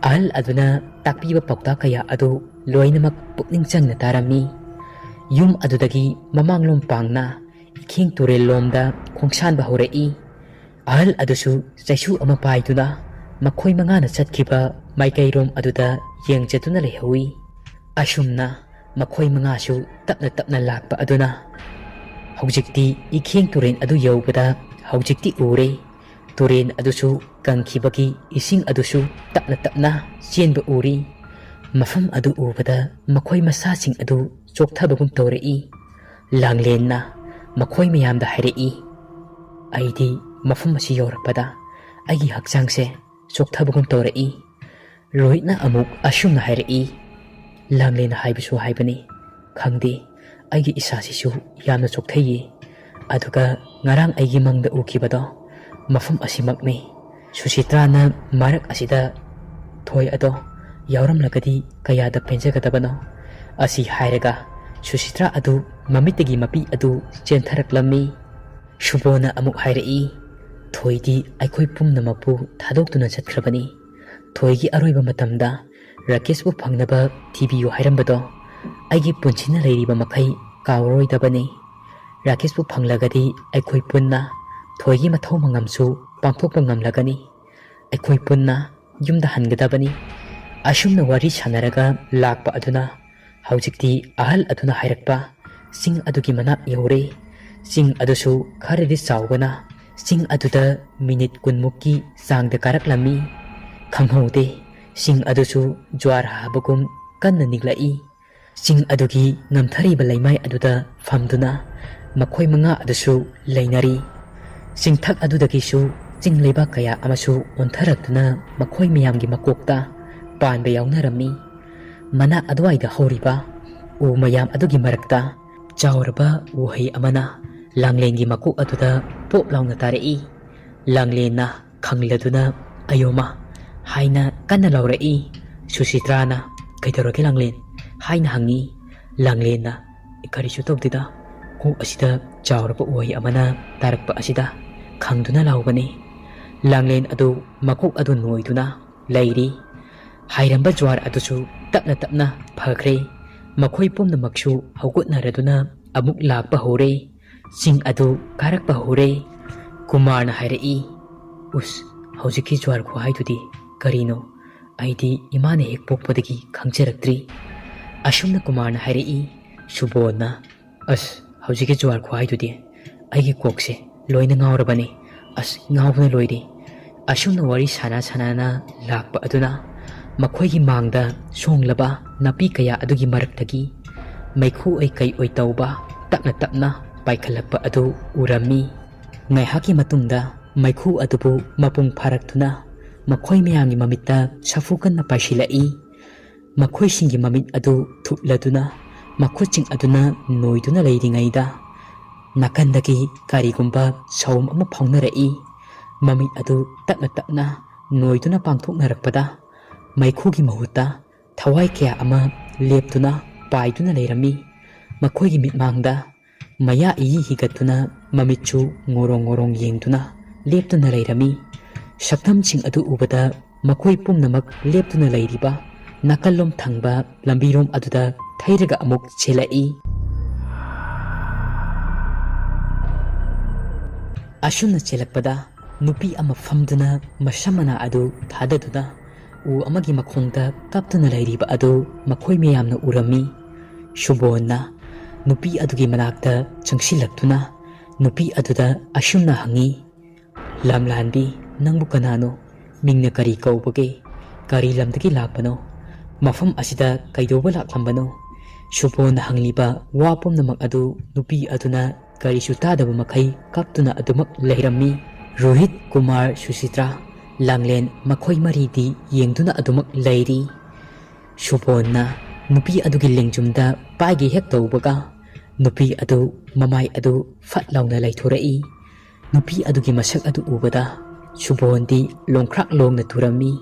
ꯑꯍꯜ ꯑꯗꯨꯅ ꯇꯥꯛꯄꯤꯕ ꯄꯥꯎꯇꯥꯛ ꯀꯌꯥ ꯑꯗꯨ ꯂꯣꯏꯅꯃꯛ ꯄꯨꯛꯅꯤꯡ ꯆꯪꯅ ꯇꯥꯔꯝꯃꯤ꯫ ꯌꯨꯝ ꯑꯗꯨꯗꯒꯤ ꯃꯃꯥꯡꯂꯣꯝ ꯄꯥꯡꯅ ꯏꯈꯦꯡ ꯇꯨꯔꯦꯜ ꯂꯣꯝꯗ ꯈꯣꯡꯁꯥꯟꯕ ꯍꯧꯔꯛꯏ꯫ ꯑꯍꯜ ꯑꯗꯨꯁꯨ ꯆꯩꯁꯨ ꯑꯃ ꯄꯥꯏꯗꯨꯅ ꯃꯈꯣꯏ ꯃꯉꯥꯅ ꯆꯠꯈꯤꯕ ꯃꯥꯏꯀꯩꯔꯣꯝ ꯑꯗꯨꯗ ꯌꯦꯡꯖꯗꯨꯅ ꯂꯩꯍꯧꯏ꯫ ꯑꯁꯨꯝꯅ ꯃꯈꯣꯏ ꯃꯉꯥꯁꯨ ꯇꯞꯅ ꯇꯞꯅ ꯂꯥꯛꯄ ꯑꯗꯨꯅ ꯍꯧꯖꯤꯛꯇꯤ ꯏꯈꯦꯡ ꯇꯨꯔꯦꯜ ꯑꯗꯨ ꯌꯧꯕꯗ ꯍꯧꯖꯤꯛꯇꯤ ꯎꯔꯦ꯫ ꯇꯨꯔꯦꯜ ꯑꯗꯨꯁꯨ ꯀꯪꯈꯤꯕꯒꯤ ꯏꯁꯤꯡ ꯑꯗꯨꯁꯨ ꯇꯞꯅ ꯇꯞꯅ ꯆꯦꯟꯕ ꯎꯔꯤ꯫ ꯃꯐꯝ ꯑꯗꯨ ꯎꯕꯗ ꯃꯈꯣꯏ ꯃꯁꯥꯁꯤꯡ ꯑꯗꯨ ꯆꯣꯛꯊꯕꯒꯨꯝ ꯇꯧꯔꯛꯏ꯫ ꯂꯥꯡꯂꯦꯟꯅ ꯃꯈꯣꯏ ꯃꯌꯥꯝꯗ ꯍꯥꯏꯔꯛꯏ, "ꯑꯩꯗꯤ ꯃꯐꯝ ꯑꯁꯤ ꯌꯧꯔꯛꯄꯗ ꯑꯩꯒꯤ ꯍꯛꯆꯥꯡꯁꯦ ꯆꯣꯛꯊꯕꯒꯨꯝ ꯇꯧꯔꯛꯏ꯫ ꯔꯣꯍꯤꯠꯅ ꯑꯃꯨꯛ ꯑꯁꯨꯝꯅ ꯍꯥꯏꯔꯛꯏ, "ꯂꯥꯡꯂꯦꯟꯅ ꯍꯥꯏꯕꯁꯨ ꯍꯥꯏꯕꯅꯤ, ꯈꯪꯗꯦ, ꯑꯩꯒꯤ ꯏꯁꯥꯁꯤꯁꯨ ꯌꯥꯝꯅ ꯆꯣꯛꯊꯩꯌꯦ꯫ ꯑꯗꯨꯒ ꯉꯔꯥꯡ ꯑꯩꯒꯤ ꯃꯪꯗ ꯎꯈꯤꯕꯗꯣ ꯃꯐꯝ ꯑꯁꯤꯃꯛꯅꯤ꯫ ꯁꯨꯁꯤꯇ꯭ꯔꯥꯅ ꯃꯔꯛ ꯑꯁꯤꯗ ꯊꯣꯏ ꯑꯗꯣ ꯌꯥꯎꯔꯝꯂꯒꯗꯤ ꯀꯌꯥꯗ ꯄꯦꯟꯖꯒꯗꯕꯅꯣ"꯫ ꯑꯁꯤ ꯍꯥꯏꯔꯒ ꯁꯨꯁꯤꯇ꯭ꯔꯥ ꯑꯗꯨ ꯃꯃꯤꯠꯇꯒꯤ ꯃꯄꯤ ꯑꯗꯨ ꯆꯦꯟꯊꯔꯛꯂꯝꯃꯤ꯫ ꯁꯨꯕꯣꯅ ꯑꯃꯨꯛ ꯍꯥꯏꯔꯛꯏ, "ꯊꯣꯏꯗꯤ ꯑꯩꯈꯣꯏ ꯄꯨꯝꯅꯃꯛꯄꯨ ꯊꯥꯗꯣꯛꯇꯨꯅ ꯆꯠꯈ꯭ꯔꯕꯅꯤ꯫ ꯊꯣꯏꯒꯤ ꯑꯔꯣꯏꯕ ꯃꯇꯝꯗ ꯔꯥꯀꯦꯁꯄꯨ ꯐꯪꯅꯕ ꯊꯤꯕꯤꯌꯨ ꯍꯥꯏꯔꯝꯕꯗꯣ ꯑꯩꯒꯤ ꯄꯨꯟꯁꯤꯅ ꯂꯩꯔꯤꯕ ꯃꯈꯩ ꯀꯥꯎꯔꯔꯣꯏꯗꯕꯅꯤ꯫ ꯔꯥꯀꯦꯁꯄꯨ ꯐꯪꯂꯒꯗꯤ ꯑꯩꯈꯣꯏ ꯄꯨꯟꯅ ꯊꯣꯏꯒꯤ ꯃꯊꯧ ꯃꯉꯝꯁꯨ ꯄꯥꯡꯊꯣꯛꯄ ꯉꯝꯂꯒꯅꯤ꯫ ꯑꯩꯈꯣꯏ ꯄꯨꯟꯅ ꯌꯨꯝꯗ ꯍꯟꯒꯗꯕꯅꯤ"꯫ ꯑꯁꯨꯝꯅ ꯋꯥꯔꯤ ꯁꯥꯟꯅꯔꯒ ꯂꯥꯛꯄ ꯑꯗꯨꯅ ꯍꯧꯖꯤꯛꯇꯤ ꯑꯍꯜ ꯑꯗꯨꯅ ꯍꯥꯏꯔꯛꯄ ꯆꯤꯡ ꯑꯗꯨꯒꯤ ꯃꯅꯥꯛ ꯌꯧꯔꯦ꯫ ꯆꯤꯡ ꯑꯗꯨꯁꯨ ꯈꯔꯗꯤ ꯆꯥꯎꯕꯅ ꯆꯤꯡ ꯑꯗꯨꯗ ꯃꯤꯅꯤꯠ ꯀꯨꯟꯃꯨꯛꯀꯤ ꯆꯥꯡꯗ ꯀꯥꯔꯛꯂꯝꯃꯤ꯫ ꯈꯪꯍꯧꯗꯦ, ꯆꯤꯡ ꯑꯗꯨꯁꯨ ꯖ꯭ꯋꯥꯔ ꯍꯥꯕꯒꯨꯝ ꯀꯟꯅ ꯅꯤꯛꯂꯛꯏ꯫ ꯆꯤꯡ ꯑꯗꯨꯒꯤ ꯉꯝꯊꯔꯤꯕ ꯂꯩꯃꯥꯏ ꯑꯗꯨꯗ ꯐꯝꯗꯨꯅ ꯃꯈꯣꯏ ꯃꯉꯥ ꯑꯗꯨꯁꯨ ꯂꯩꯅꯔꯤ꯫ ꯆꯤꯡꯊꯛ ꯑꯗꯨꯗꯒꯤꯁꯨ ꯆꯤꯡ ꯂꯩꯕꯥꯛ ꯀꯌꯥ ꯑꯃꯁꯨ ꯑꯣꯟꯊꯔꯛꯇꯨꯅ ꯃꯈꯣꯏ ꯃꯌꯥꯝꯒꯤ ꯃꯀꯣꯛꯇ ꯄꯥꯟꯕ ꯌꯥꯎꯅꯔꯝꯃꯤ꯫ ꯃꯅꯥꯛ ꯑꯗꯨꯋꯥꯏꯗ ꯍꯧꯔꯤꯕ ꯎ ꯃꯌꯥꯝ ꯑꯗꯨꯒꯤ ꯃꯔꯛꯇ ꯆꯥꯎꯔꯕ ꯎꯍꯩ ꯑꯃꯅ ꯂꯥꯡꯂꯦꯟꯒꯤ ꯃꯀꯣꯛ ꯑꯗꯨꯗ ꯄꯣꯞ ꯂꯥꯎꯅ ꯇꯥꯔꯛꯏ꯫ ꯂꯥꯡꯂꯦꯟꯅ ꯈꯪꯂꯗꯨꯅ, "ꯑꯌꯣꯃ!" ꯍꯥꯏꯅ ꯀꯟꯅ ꯂꯥꯎꯔꯛꯏ꯫ ꯁꯨꯁꯤꯇ꯭ꯔꯥꯅ, "ꯀꯩꯗꯧꯔꯒꯦ ꯂꯥꯡꯂꯦꯟ?" ꯍꯥꯏꯅ ꯍꯪꯉꯤ꯫ ꯂꯥꯡꯂꯦꯟꯅ, "ꯀꯔꯤꯁꯨ ꯇꯧꯗꯦꯗ, ꯀꯣꯛ ꯑꯁꯤꯗ ꯆꯥꯎꯔꯕ ꯎꯍꯩ ꯑꯃꯅ ꯇꯥꯔꯛꯄ ꯑꯁꯤꯗ ꯈꯪꯗꯨꯅ ꯂꯥꯎꯕꯅꯤ"꯫ ꯂꯥꯡꯂꯦꯟ ꯑꯗꯨ ꯃꯀꯣꯛ ꯑꯗꯨ ꯅꯣꯏꯗꯨꯅ ꯂꯩꯔꯤ꯫ ꯍꯥꯏꯔꯝꯕ ꯖ꯭ꯋꯥꯔ ꯑꯗꯨꯁꯨ ꯇꯞꯅ ꯇꯞꯅ ꯐꯈ꯭ꯔꯦ꯫ ꯃꯈꯣꯏ ꯄꯨꯝꯅꯃꯛꯁꯨ ꯍꯧꯒꯠꯅꯔꯗꯨꯅ ꯑꯃꯨꯛ ꯂꯥꯛꯄ ꯍꯧꯔꯦ꯫ ꯆꯤꯡ ꯑꯗꯨ ꯀꯥꯔꯛꯄ ꯍꯧꯔꯦ꯫ ꯀꯨꯃꯥꯔꯅ ꯍꯥꯏꯔꯛꯏ, "ꯎꯁ, ꯍꯧꯖꯤꯛꯀꯤ ꯖ꯭ꯋꯥꯔ ꯈꯨꯍꯥꯏꯗꯨꯗꯤ ꯀꯔꯤꯅꯣ? ꯑꯩꯗꯤ ꯏꯃꯥꯅ ꯍꯦꯛ ꯄꯣꯛꯄꯗꯒꯤ ꯈꯪꯖꯔꯛꯇ꯭ꯔꯤ"꯫ ꯑꯁꯨꯝꯅ ꯀꯨꯃꯥꯔꯅ ꯍꯥꯏꯔꯛꯏ꯫ ꯁꯨꯕꯣꯟꯅ, "ꯑꯁ, ꯍꯧꯖꯤꯛꯀꯤ ꯖ꯭ꯋꯥꯔ ꯈꯨꯍꯥꯏꯗꯨꯗꯤ ꯑꯩꯒꯤ ꯀꯣꯛꯁꯦ ꯂꯣꯏꯅ ꯉꯥꯎꯔꯕꯅꯤ꯫ ꯑꯁ, ꯉꯥꯎꯕꯅ ꯂꯣꯏꯔꯦ"꯫ ꯑꯁꯨꯝꯅ ꯋꯥꯔꯤ ꯁꯥꯟꯅ ꯁꯥꯟꯅꯅ ꯂꯥꯛꯄ ꯑꯗꯨꯅ ꯃꯈꯣꯏꯒꯤ ꯃꯥꯡꯗ ꯁꯣꯡꯂꯕ ꯅꯥꯄꯤ ꯀꯌꯥ ꯑꯗꯨꯒꯤ ꯃꯔꯛꯇꯒꯤ ꯃꯩꯈꯨ ꯑꯣꯏ ꯀꯩ ꯑꯣꯏ ꯇꯧꯕ ꯇꯞꯅ ꯇꯞꯅ ꯄꯥꯏꯈꯠꯂꯛꯄ ꯑꯗꯨ ꯎꯔꯝꯃꯤ꯫ ꯉꯥꯏꯍꯥꯛꯀꯤ ꯃꯇꯨꯡꯗ ꯃꯩꯈꯨ ꯑꯗꯨꯕꯨ ꯃꯄꯨꯡ ꯐꯥꯔꯛꯇꯨꯅ ꯃꯈꯣꯏ ꯃꯌꯥꯝꯒꯤ ꯃꯃꯤꯠꯇ ꯁꯥꯐꯨ ꯀꯟꯅ ꯄꯥꯏꯁꯤꯜꯂꯛꯏ꯫ ꯃꯈꯣꯏꯁꯤꯡꯒꯤ ꯃꯃꯤꯠ ꯑꯗꯨ ꯊꯨꯞꯂꯗꯨꯅ ꯃꯈꯨꯠꯁꯤꯡ ꯑꯗꯨꯅ ꯅꯣꯏꯗꯨꯅ ꯂꯩꯔꯤꯉꯩꯗ, ꯅꯥꯀꯟꯗꯒꯤ ꯀꯔꯤꯒꯨꯝꯕ ꯁꯥꯎꯝ ꯑꯃ ꯐꯥꯎꯅꯔꯛꯏ꯫ ꯃꯃꯤꯠ ꯑꯗꯨ ꯇꯞꯅ ꯇꯞꯅ ꯅꯣꯏꯗꯨꯅ ꯄꯥꯡꯊꯣꯛꯅꯔꯛꯄꯗ, ꯃꯩꯈꯨꯒꯤ ꯃꯍꯨꯠꯇ ꯊꯋꯥꯏ ꯀꯌꯥ ꯑꯃ ꯂꯦꯞꯇꯨꯅ ꯄꯥꯏꯗꯨꯅ ꯂꯩꯔꯝꯃꯤ꯫ ꯃꯈꯣꯏꯒꯤ ꯃꯤꯠꯃꯥꯡꯗ ꯃꯌꯥ ꯏꯍꯤ ꯍꯤꯒꯠꯇꯨꯅ, ꯃꯃꯤꯠꯁꯨ ꯉꯣꯔꯣꯡ ꯉꯣꯔꯣꯡ ꯌꯦꯡꯗꯨꯅ ꯂꯦꯞꯇꯨꯅ ꯂꯩꯔꯝꯃꯤ꯫ ꯁꯛꯇꯝꯁꯤꯡ ꯑꯗꯨ ꯎꯕꯗ, ꯃꯈꯣꯏ ꯄꯨꯝꯅꯃꯛ ꯂꯦꯞꯇꯨꯅ ꯂꯩꯔꯤꯕ ꯅꯥꯀꯜꯂꯣꯝ ꯊꯪꯕ ꯂꯝꯕꯤꯔꯣꯝ ꯑꯗꯨꯗ ꯊꯩꯔꯒ ꯑꯃꯨꯛ ꯆꯦꯜꯂꯛꯏ꯫ ꯑꯁꯨꯝꯅ ꯆꯦꯜꯂꯛꯄꯗ, ꯅꯨꯄꯤ ꯑꯃ ꯐꯝꯗꯨꯅ ꯃꯁꯝ ꯃꯅꯥ ꯑꯗꯨ ꯊꯥꯗꯗꯨꯅ ꯎ ꯑꯃꯒꯤ ꯃꯈꯣꯡꯗ ꯀꯞꯇꯨꯅ ꯂꯩꯔꯤꯕ ꯑꯗꯨ ꯃꯈꯣꯏ ꯃꯌꯥꯝꯅ ꯎꯔꯝꯃꯤ꯫ ꯁꯨꯕꯣꯟꯅ ꯅꯨꯄꯤ ꯑꯗꯨꯒꯤ ꯃꯅꯥꯛꯇ ꯆꯪꯁꯤꯜꯂꯛꯇꯨꯅ ꯅꯨꯄꯤ ꯑꯗꯨꯗ ꯑꯁꯨꯝꯅ ꯍꯪꯉꯤ, "ꯂꯝꯂꯥꯟꯕꯤ, ꯅꯪꯕꯨ ꯀꯅꯥꯅꯣ? ꯃꯤꯡꯅ ꯀꯔꯤ ꯀꯧꯕꯒꯦ? ꯀꯔꯤ ꯂꯝꯗꯒꯤ ꯂꯥꯛꯄꯅꯣ? ꯃꯐꯝ ꯑꯁꯤꯗ ꯀꯩꯗꯧꯕ ꯂꯥꯛꯂꯝꯕꯅꯣ?" ꯁꯨꯕꯣꯟꯅ ꯍꯪꯂꯤꯕ ꯋꯥ ꯄꯨꯝꯅꯃꯛ ꯑꯗꯨ ꯅꯨꯄꯤ ꯑꯗꯨꯅ ꯀꯔꯤꯁꯨ ꯇꯥꯗꯕ ꯃꯈꯩ ꯀꯞꯇꯨꯅ ꯑꯗꯨꯃꯛ ꯂꯩꯔꯝꯃꯤ꯫ ꯔꯣꯍꯤꯠ, ꯀꯨꯃꯥꯔ, ꯁꯨꯁꯤꯇ꯭ꯔꯥ, ꯂꯥꯡꯂꯦꯟ, ꯃꯈꯣꯏ ꯃꯔꯤꯗꯤ ꯌꯦꯡꯗꯨꯅ ꯑꯗꯨꯃꯛ ꯂꯩꯔꯤ꯫ ꯁꯨꯕꯣꯟꯅ ꯅꯨꯄꯤ ꯑꯗꯨꯒꯤ ꯂꯦꯡꯖꯨꯝꯗ ꯄꯥꯏꯒꯦ ꯍꯦꯛ ꯇꯧꯕꯒ, ꯅꯨꯄꯤ ꯑꯗꯨ ꯃꯃꯥꯏ ꯑꯗꯨ ꯐꯠ ꯂꯥꯎꯅ ꯂꯩꯊꯣꯔꯛꯏ꯫ ꯅꯨꯄꯤ ꯑꯗꯨꯒꯤ ꯃꯁꯛ ꯑꯗꯨ ꯎꯕꯗ ꯁꯨꯕꯣꯟꯗꯤ ꯂꯣꯡꯈ꯭ꯔꯥꯛ ꯂꯣꯡꯅ ꯇꯨꯔꯝꯃꯤ꯫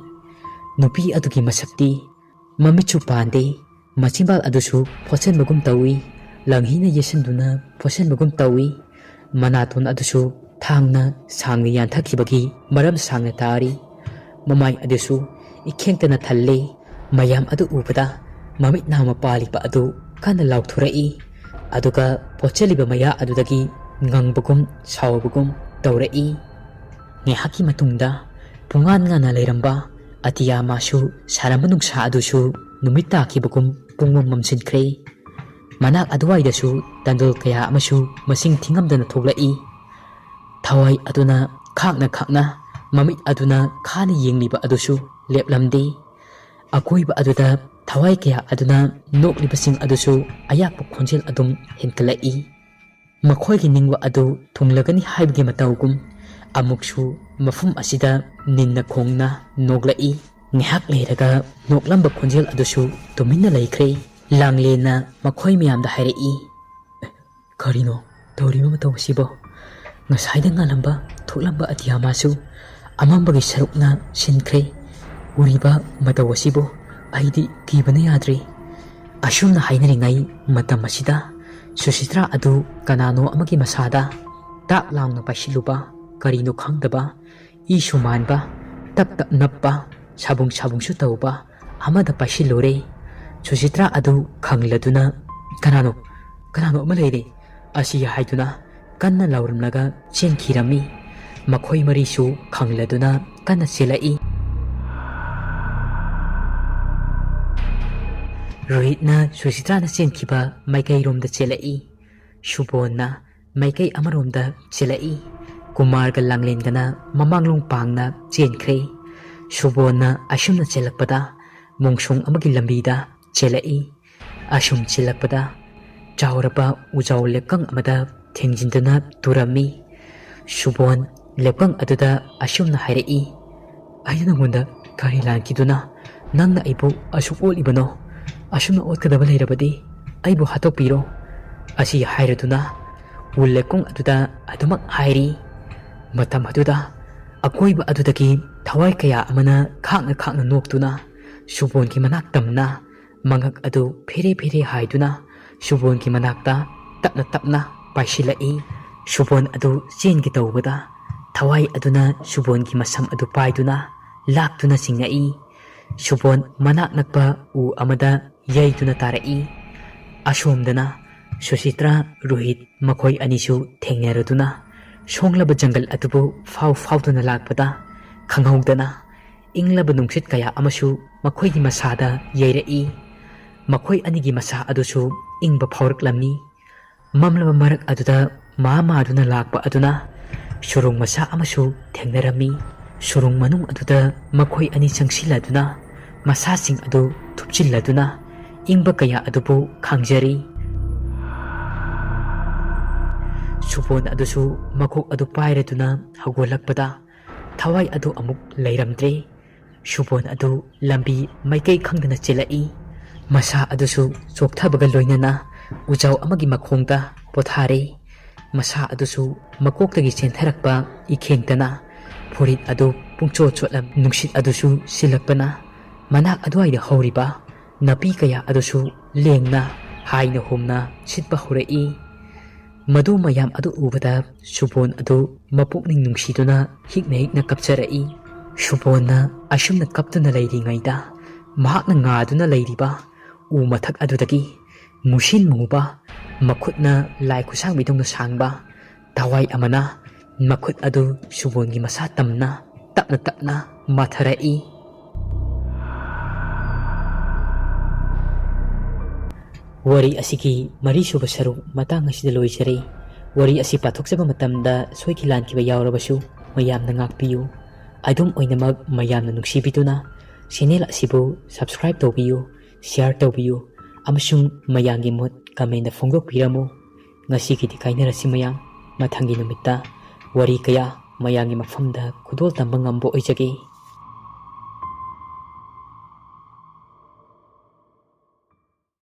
ꯅꯨꯄꯤ ꯑꯗꯨꯒꯤ ꯃꯁꯛꯇꯤ ꯃꯃꯤꯠꯁꯨ ꯄꯥꯟꯗꯦ, ꯃꯆꯤꯟꯕꯥꯜ ꯑꯗꯨꯁꯨ ꯐꯣꯠꯆꯟꯕꯒꯨꯝ ꯇꯧꯏ, ꯂꯪꯍꯤꯅ ꯌꯦꯠꯁꯤꯟꯗꯨꯅ ꯐꯣꯠꯆꯟꯕꯒꯨꯝ ꯇꯧꯏ꯫ ꯃꯅꯥꯇꯣꯟ ꯑꯗꯨꯁꯨ ꯊꯥꯡꯅ ꯁꯥꯡꯅ ꯌꯥꯟꯊꯈꯤꯕꯒꯤ ꯃꯔꯝ ꯁꯥꯡꯅ ꯇꯥꯔꯤ꯫ ꯃꯃꯥꯏ ꯑꯗꯨꯁꯨ ꯏꯈꯦꯡꯇꯅ ꯊꯜꯂꯤ꯫ ꯃꯌꯥꯝ ꯑꯗꯨ ꯎꯕꯗ ꯃꯃꯤꯠ ꯅꯥꯝꯃ ꯄꯥꯜꯂꯤꯕ ꯑꯗꯨ ꯀꯟꯅ ꯂꯥꯎꯊꯣꯔꯛꯏ꯫ ꯑꯗꯨꯒ ꯐꯣꯠꯆꯜꯂꯤꯕ ꯃꯌꯥ ꯑꯗꯨꯗꯒꯤ ꯉꯪꯕꯒꯨꯝ ꯁꯥꯎꯕꯒꯨꯝ ꯇꯧꯔꯛꯏ꯫ ꯉꯥꯏꯍꯥꯛꯀꯤ ꯃꯇꯨꯡꯗ ꯄꯨꯡꯉꯥꯟ ꯉꯥꯟꯅ ꯂꯩꯔꯝꯕ ꯑꯇꯤꯌꯥ ꯃꯥꯁꯨ ꯁꯥꯔꯝꯕ ꯅꯨꯡꯁꯥ ꯑꯗꯨꯁꯨ ꯅꯨꯃꯤꯠ ꯇꯥꯈꯤꯕꯒꯨꯝ ꯄꯨꯡꯃꯝ ꯃꯝꯁꯤꯟꯈ꯭ꯔꯦ꯫ ꯃꯅꯥꯛ ꯑꯗꯨꯋꯥꯏꯗꯁꯨ ꯇꯟꯗꯣꯜ ꯀꯌꯥ ꯑꯃꯁꯨ ꯃꯁꯤꯡ ꯊꯤꯉꯝꯗꯅ ꯊꯣꯛꯂꯛꯏ꯫ ꯊꯋꯥꯏ ꯑꯗꯨꯅ ꯈꯥꯛꯅ ꯈꯥꯛꯅ ꯃꯃꯤꯠ ꯑꯗꯨꯅ ꯈꯥꯅ ꯌꯦꯡꯂꯤꯕ ꯑꯗꯨꯁꯨ ꯂꯦꯞꯂꯝꯗꯦ꯫ ꯑꯀꯣꯏꯕ ꯑꯗꯨꯗ ꯊꯋꯥꯏ ꯀꯌꯥ ꯑꯗꯨꯅ ꯅꯣꯛꯂꯤꯕꯁꯤꯡ ꯑꯗꯨꯁꯨ ꯑꯌꯥꯛꯄ ꯈꯣꯟꯖꯦꯜ ꯑꯗꯨꯝ ꯍꯦꯟꯒꯠꯂꯛꯏ꯫ ꯃꯈꯣꯏꯒꯤ ꯅꯤꯡꯕ ꯑꯗꯨ ꯊꯨꯡꯂꯒꯅꯤ ꯍꯥꯏꯕꯒꯤ ꯃꯇꯧꯒꯨꯝ, ꯑꯃꯨꯛꯁꯨ ꯃꯐꯝ ꯑꯁꯤꯗ ꯅꯤꯟꯅ ꯈꯣꯡꯅ ꯅꯣꯛꯂꯛꯏ꯫ ꯉꯥꯏꯍꯥꯛ ꯂꯩꯔꯒ ꯅꯣꯛꯂꯝꯕ ꯈꯣꯟꯖꯦꯜ ꯑꯗꯨꯁꯨ ꯇꯨꯃꯤꯟꯅ ꯂꯩꯈ꯭ꯔꯦ꯫ ꯂꯥꯡꯂꯦꯟꯅ ꯃꯈꯣꯏ ꯃꯌꯥꯝꯗ ꯍꯥꯏꯔꯛꯏ, "ꯀꯔꯤꯅꯣ ꯇꯧꯔꯤꯕ ꯃꯇꯧ ꯑꯁꯤꯕꯣ? ꯉꯁꯥꯏꯗ ꯉꯥꯜꯂꯝꯕ ꯊꯣꯛꯂꯝꯕ ꯑꯇꯤꯌꯥ ꯃꯥꯁꯨ ꯑꯃꯝꯕꯒꯤ ꯁꯔꯨꯛꯅ ꯁꯤꯟꯈ꯭ꯔꯦ꯫ ꯎꯔꯤꯕ ꯃꯇꯧ ꯑꯁꯤꯕꯨ ꯑꯩꯗꯤ ꯀꯤꯕꯅ ꯌꯥꯗ꯭ꯔꯦ"꯫ ꯑꯁꯨꯝꯅ ꯍꯥꯏꯅꯔꯤꯉꯩ ꯃꯇꯝ ꯑꯁꯤꯗ ꯁꯨꯁꯤꯇ꯭ꯔꯥ ꯑꯗꯨ ꯀꯅꯥꯅꯣ ꯑꯃꯒꯤ ꯃꯁꯥꯗ ꯇꯥꯛ ꯂꯥꯎꯅ ꯄꯥꯏꯁꯤꯜꯂꯨꯕ, ꯀꯔꯤꯅꯣ ꯈꯪꯗꯕ, ꯏꯁꯨ ꯃꯥꯟꯕ, ꯇꯞ ꯇꯞ ꯅꯞꯄ, ꯁꯥꯕꯨꯡ ꯁꯥꯕꯨꯡꯁꯨ ꯇꯧꯕ ꯑꯃꯗ ꯄꯥꯏꯁꯤꯜꯂꯨꯔꯦ꯫ ꯁꯨꯁꯤꯇ꯭ꯔꯥ ꯑꯗꯨ ꯈꯪꯂꯗꯨꯅ, "ꯀꯅꯥꯅꯣ? ꯀꯅꯥꯅꯣ ꯑꯃ ꯂꯩꯔꯦ!" ꯑꯁꯤ ꯍꯥꯏꯗꯨꯅ ꯀꯟꯅ ꯂꯥꯎꯔꯝꯂꯒ ꯆꯦꯟꯈꯤꯔꯝꯃꯤ꯫ ꯃꯈꯣꯏ ꯃꯔꯤꯁꯨ ꯈꯪꯂꯗꯨꯅ ꯀꯟꯅ ꯆꯦꯜꯂꯛꯏ꯫ ꯔꯣꯍꯤꯠꯅ ꯁꯨꯁꯤꯇ꯭ꯔꯥꯅ ꯆꯦꯟꯈꯤꯕ ꯃꯥꯏꯀꯩꯔꯣꯝꯗ ꯆꯦꯜꯂꯛꯏ꯫ ꯁꯨꯕꯣꯟꯅ ꯃꯥꯏꯀꯩ ꯑꯃꯔꯣꯝꯗ ꯆꯦꯜꯂꯛꯏ꯫ ꯀꯨꯃꯥꯔꯒ ꯂꯥꯡꯂꯦꯟꯒꯅ ꯃꯃꯥꯡꯂꯣꯝ ꯄꯥꯡꯅ ꯆꯦꯟꯈ꯭ꯔꯦ꯫ ꯁꯨꯕꯣꯟꯅ ꯑꯁꯨꯝꯅ ꯆꯦꯜꯂꯛꯄꯗ ꯃꯣꯡꯁꯣꯡ ꯑꯃꯒꯤ ꯂꯝꯕꯤꯗ ꯆꯦꯜꯂꯛꯏ꯫ ꯑꯁꯨꯝ ꯆꯦꯜꯂꯛꯄꯗ ꯆꯥꯎꯔꯕ ꯎꯖꯥꯎ ꯂꯦꯞꯀꯪ ꯑꯃꯗ ꯊꯦꯡꯖꯤꯟꯗꯨꯅ ꯇꯨꯔꯝꯃꯤ꯫ ꯁꯨꯕꯣꯟ ꯂꯦꯞꯀꯪ ꯑꯗꯨꯗ ꯑꯁꯨꯝꯅ ꯍꯥꯏꯔꯛꯏ, "ꯑꯩꯅ ꯅꯉꯣꯟꯗ ꯀꯔꯤ ꯂꯥꯟꯈꯤꯗꯨꯅ ꯅꯪꯅ ꯑꯩꯕꯨ ꯑꯁꯨꯛ ꯑꯣꯠꯂꯤꯕꯅꯣ? ꯑꯁꯨꯝꯅ ꯑꯣꯠꯀꯗꯕ ꯂꯩꯔꯕꯗꯤ ꯑꯩꯕꯨ ꯍꯥꯠꯇꯣꯛꯄꯤꯔꯣ"꯫ ꯑꯁꯤ ꯍꯥꯏꯔꯗꯨꯅ ꯎ ꯂꯦꯞꯀꯪ ꯑꯗꯨꯗ ꯑꯗꯨꯃꯛ ꯍꯥꯏꯔꯤ꯫ ꯃꯇꯝ ꯑꯗꯨꯗ ꯑꯀꯣꯏꯕ ꯑꯗꯨꯗꯒꯤ ꯊꯋꯥꯏ ꯀꯌꯥ ꯑꯃꯅ ꯈꯥꯛꯅ ꯈꯥꯛꯅ ꯅꯣꯛꯇꯨꯅ ꯁꯨꯕꯣꯟꯒꯤ ꯃꯅꯥꯛ ꯇꯝꯅ ꯃꯉꯛ ꯑꯗꯨ ꯐꯦꯔꯦ ꯐꯦꯔꯦ ꯍꯥꯏꯗꯨꯅ ꯁꯨꯕꯣꯟꯒꯤ ꯃꯅꯥꯛꯇ ꯇꯞꯅ ꯇꯞꯅ ꯄꯥꯏꯁꯤꯜꯂꯛꯏ꯫ ꯁꯨꯕꯣꯟ ꯑꯗꯨ ꯆꯦꯟꯒꯦ ꯇꯧꯕꯗ ꯊꯋꯥꯏ ꯑꯗꯨꯅ ꯁꯨꯕꯣꯟꯒꯤ ꯃꯁꯝ ꯑꯗꯨ ꯄꯥꯏꯗꯨꯅ ꯂꯥꯛꯇꯨꯅ ꯆꯤꯡꯉꯛꯏ꯫ ꯁꯨꯕꯣꯟ ꯃꯅꯥꯛ ꯅꯛꯄ ꯎ ꯑꯃꯗ ꯌꯩꯗꯨꯅ ꯇꯥꯔꯛꯏ꯫ ꯑꯁꯣꯝꯗꯅ ꯁꯨꯁꯤꯇ꯭ꯔꯥ, ꯔꯣꯍꯤꯠ ꯃꯈꯣꯏ ꯑꯅꯤꯁꯨ ꯊꯦꯡꯅꯔꯗꯨꯅ ꯁꯣꯡꯂꯕ ꯖꯪꯒꯜ ꯑꯗꯨꯕꯨ ꯐꯥꯎ ꯐꯥꯎꯗꯨꯅ ꯂꯥꯛꯄꯗ ꯈꯪꯍꯧꯗꯅ ꯏꯪꯂꯕ ꯅꯨꯡꯁꯤꯠ ꯀꯌꯥ ꯑꯃꯁꯨ ꯃꯈꯣꯏꯒꯤ ꯃꯁꯥꯗ ꯌꯩꯔꯛꯏ꯫ ꯃꯈꯣꯏ ꯑꯅꯤꯒꯤ ꯃꯁꯥ ꯑꯗꯨꯁꯨ ꯏꯪꯕ ꯐꯥꯎꯔꯛꯂꯝꯃꯤ꯫ ꯃꯝꯂꯕ ꯃꯔꯛ ꯑꯗꯨꯗ ꯃꯥ ꯃꯥꯗꯨꯅ ꯂꯥꯛꯄ ꯑꯗꯨꯅ ꯁꯨꯔꯨꯡ ꯃꯆꯥ ꯑꯃꯁꯨ ꯊꯦꯡꯅꯔꯝꯃꯤ꯫ ꯁꯨꯔꯨꯡ ꯃꯅꯨꯡ ꯑꯗꯨꯗ ꯃꯈꯣꯏ ꯑꯅꯤ ꯆꯪꯁꯤꯜꯂꯗꯨꯅ ꯃꯁꯥꯁꯤꯡ ꯑꯗꯨ ꯊꯨꯞꯆꯤꯜꯂꯗꯨꯅ ꯏꯪꯕ ꯀꯌꯥ ꯑꯗꯨꯕꯨ ꯈꯥꯡꯖꯔꯤ꯫ ꯁꯨꯕꯣꯟ ꯑꯗꯨꯁꯨ ꯃꯀꯣꯛ ꯑꯗꯨ ꯄꯥꯏꯔꯗꯨꯅ ꯍꯧꯒꯠꯂꯛꯄꯗ ꯊꯋꯥꯏ ꯑꯗꯨ ꯑꯃꯨꯛ ꯂꯩꯔꯝꯗ꯭ꯔꯦ꯫ ꯁꯨꯕꯣꯟ ꯑꯗꯨ ꯂꯝꯕꯤ ꯃꯥꯏꯀꯩ ꯈꯪꯗꯅ ꯆꯦꯜꯂꯛꯏ꯫ ꯃꯁꯥ ꯑꯗꯨꯁꯨ ꯆꯣꯛꯊꯕꯒ ꯂꯣꯏꯅꯅ ꯎꯖꯥꯎ ꯑꯃꯒꯤ ꯃꯈꯣꯡꯗ ꯄꯣꯊꯥꯔꯦ꯫ ꯃꯁꯥ ꯑꯗꯨꯁꯨ ꯃꯀꯣꯛꯇꯒꯤ ꯆꯦꯟꯊꯔꯛꯄ ꯏꯈꯦꯡꯇꯅ ꯐꯨꯔꯤꯠ ꯑꯗꯨ ꯄꯨꯡꯆꯣꯠ ꯆꯣꯠꯂ ꯅꯨꯡꯁꯤꯠ ꯑꯗꯨꯁꯨ ꯁꯤꯜꯂꯛꯄꯅ ꯃꯅꯥꯛ ꯑꯗꯨꯋꯥꯏꯗ ꯍꯧꯔꯤꯕ ꯅꯥꯄꯤ ꯀꯌꯥ ꯑꯗꯨꯁꯨ ꯂꯦꯡꯅ ꯍꯥꯏꯅ ꯍꯨꯝꯅ ꯁꯤꯠꯄ ꯍꯧꯔꯛꯏ꯫ ꯃꯗꯨ ꯃꯌꯥꯝ ꯑꯗꯨ ꯎꯕꯗ ꯁꯨꯕꯣꯟ ꯑꯗꯨ ꯃꯄꯨꯛꯅꯤꯡ ꯅꯨꯡꯁꯤꯗꯨꯅ ꯍꯤꯛꯅ ꯍꯤꯛꯅ ꯀꯞꯆꯔꯛꯏ꯫ ꯁꯨꯕꯣꯟꯅ ꯑꯁꯨꯝꯅ ꯀꯞꯇꯨꯅ ꯂꯩꯔꯤꯉꯩꯗ ꯃꯍꯥꯛꯅ ꯉꯥꯗꯨꯅ ꯂꯩꯔꯤꯕ ꯎ ꯃꯊꯛ ꯑꯗꯨꯗꯒꯤ ꯃꯨꯁꯤꯟ ꯃꯨꯕ, ꯃꯈꯨꯠꯅ ꯂꯥꯏ ꯈꯨꯠꯁꯥꯡꯕꯤꯗꯧꯅ ꯁꯥꯡꯕ ꯊꯋꯥꯏ ꯑꯃꯅ ꯃꯈꯨꯠ ꯑꯗꯨ ꯁꯨꯕꯣꯟꯒꯤ ꯃꯁꯥ ꯇꯝꯅ ꯇꯞꯅ ꯇꯞꯅ ꯃꯥꯊꯔꯛꯏ꯫ ꯋꯥꯔꯤ ꯑꯁꯤꯒꯤ ꯃꯔꯤꯁꯨꯕ ꯁꯔꯨꯛ ꯃꯇꯥꯡ ꯑꯁꯤꯗ ꯂꯣꯏꯖꯔꯦ꯫ ꯋꯥꯔꯤ ꯑꯁꯤ ꯄꯥꯊꯣꯛꯆꯕ ꯃꯇꯝꯗ ꯁꯣꯏꯈꯤ ꯂꯥꯟꯈꯤꯕ ꯌꯥꯎꯔꯕꯁꯨ ꯃꯌꯥꯝꯅ ꯉꯥꯛꯄꯤꯌꯨ꯫ ꯑꯗꯨꯝ ꯑꯣꯏꯅꯃꯛ ꯃꯌꯥꯝꯅ ꯅꯨꯡꯁꯤꯕꯤꯗꯨꯅ channel ꯑꯁꯤꯕꯨ subscribe ꯇꯧꯕꯤꯌꯨ, share ꯇꯧꯕꯤꯌꯨ, ꯑꯃꯁꯨꯡ ꯃꯌꯥꯝꯒꯤ ꯃꯣꯠ comment ꯐꯣꯡꯗꯣꯛꯄꯤꯔꯝꯃꯨ꯫ ꯉꯁꯤꯒꯤꯗꯤ ꯀꯥꯏꯅꯔꯁꯤ ꯃꯌꯥꯝ꯫ ꯃꯊꯪꯒꯤ ꯅꯨꯃꯤꯠꯇ ꯋꯥꯔꯤ ꯀꯌꯥ ꯃꯌꯥꯝꯒꯤ ꯃꯐꯝꯗ ꯈꯨꯗꯣꯜ ꯇꯝꯕ ꯉꯝꯕ ꯑꯣꯏꯖꯒꯦ꯫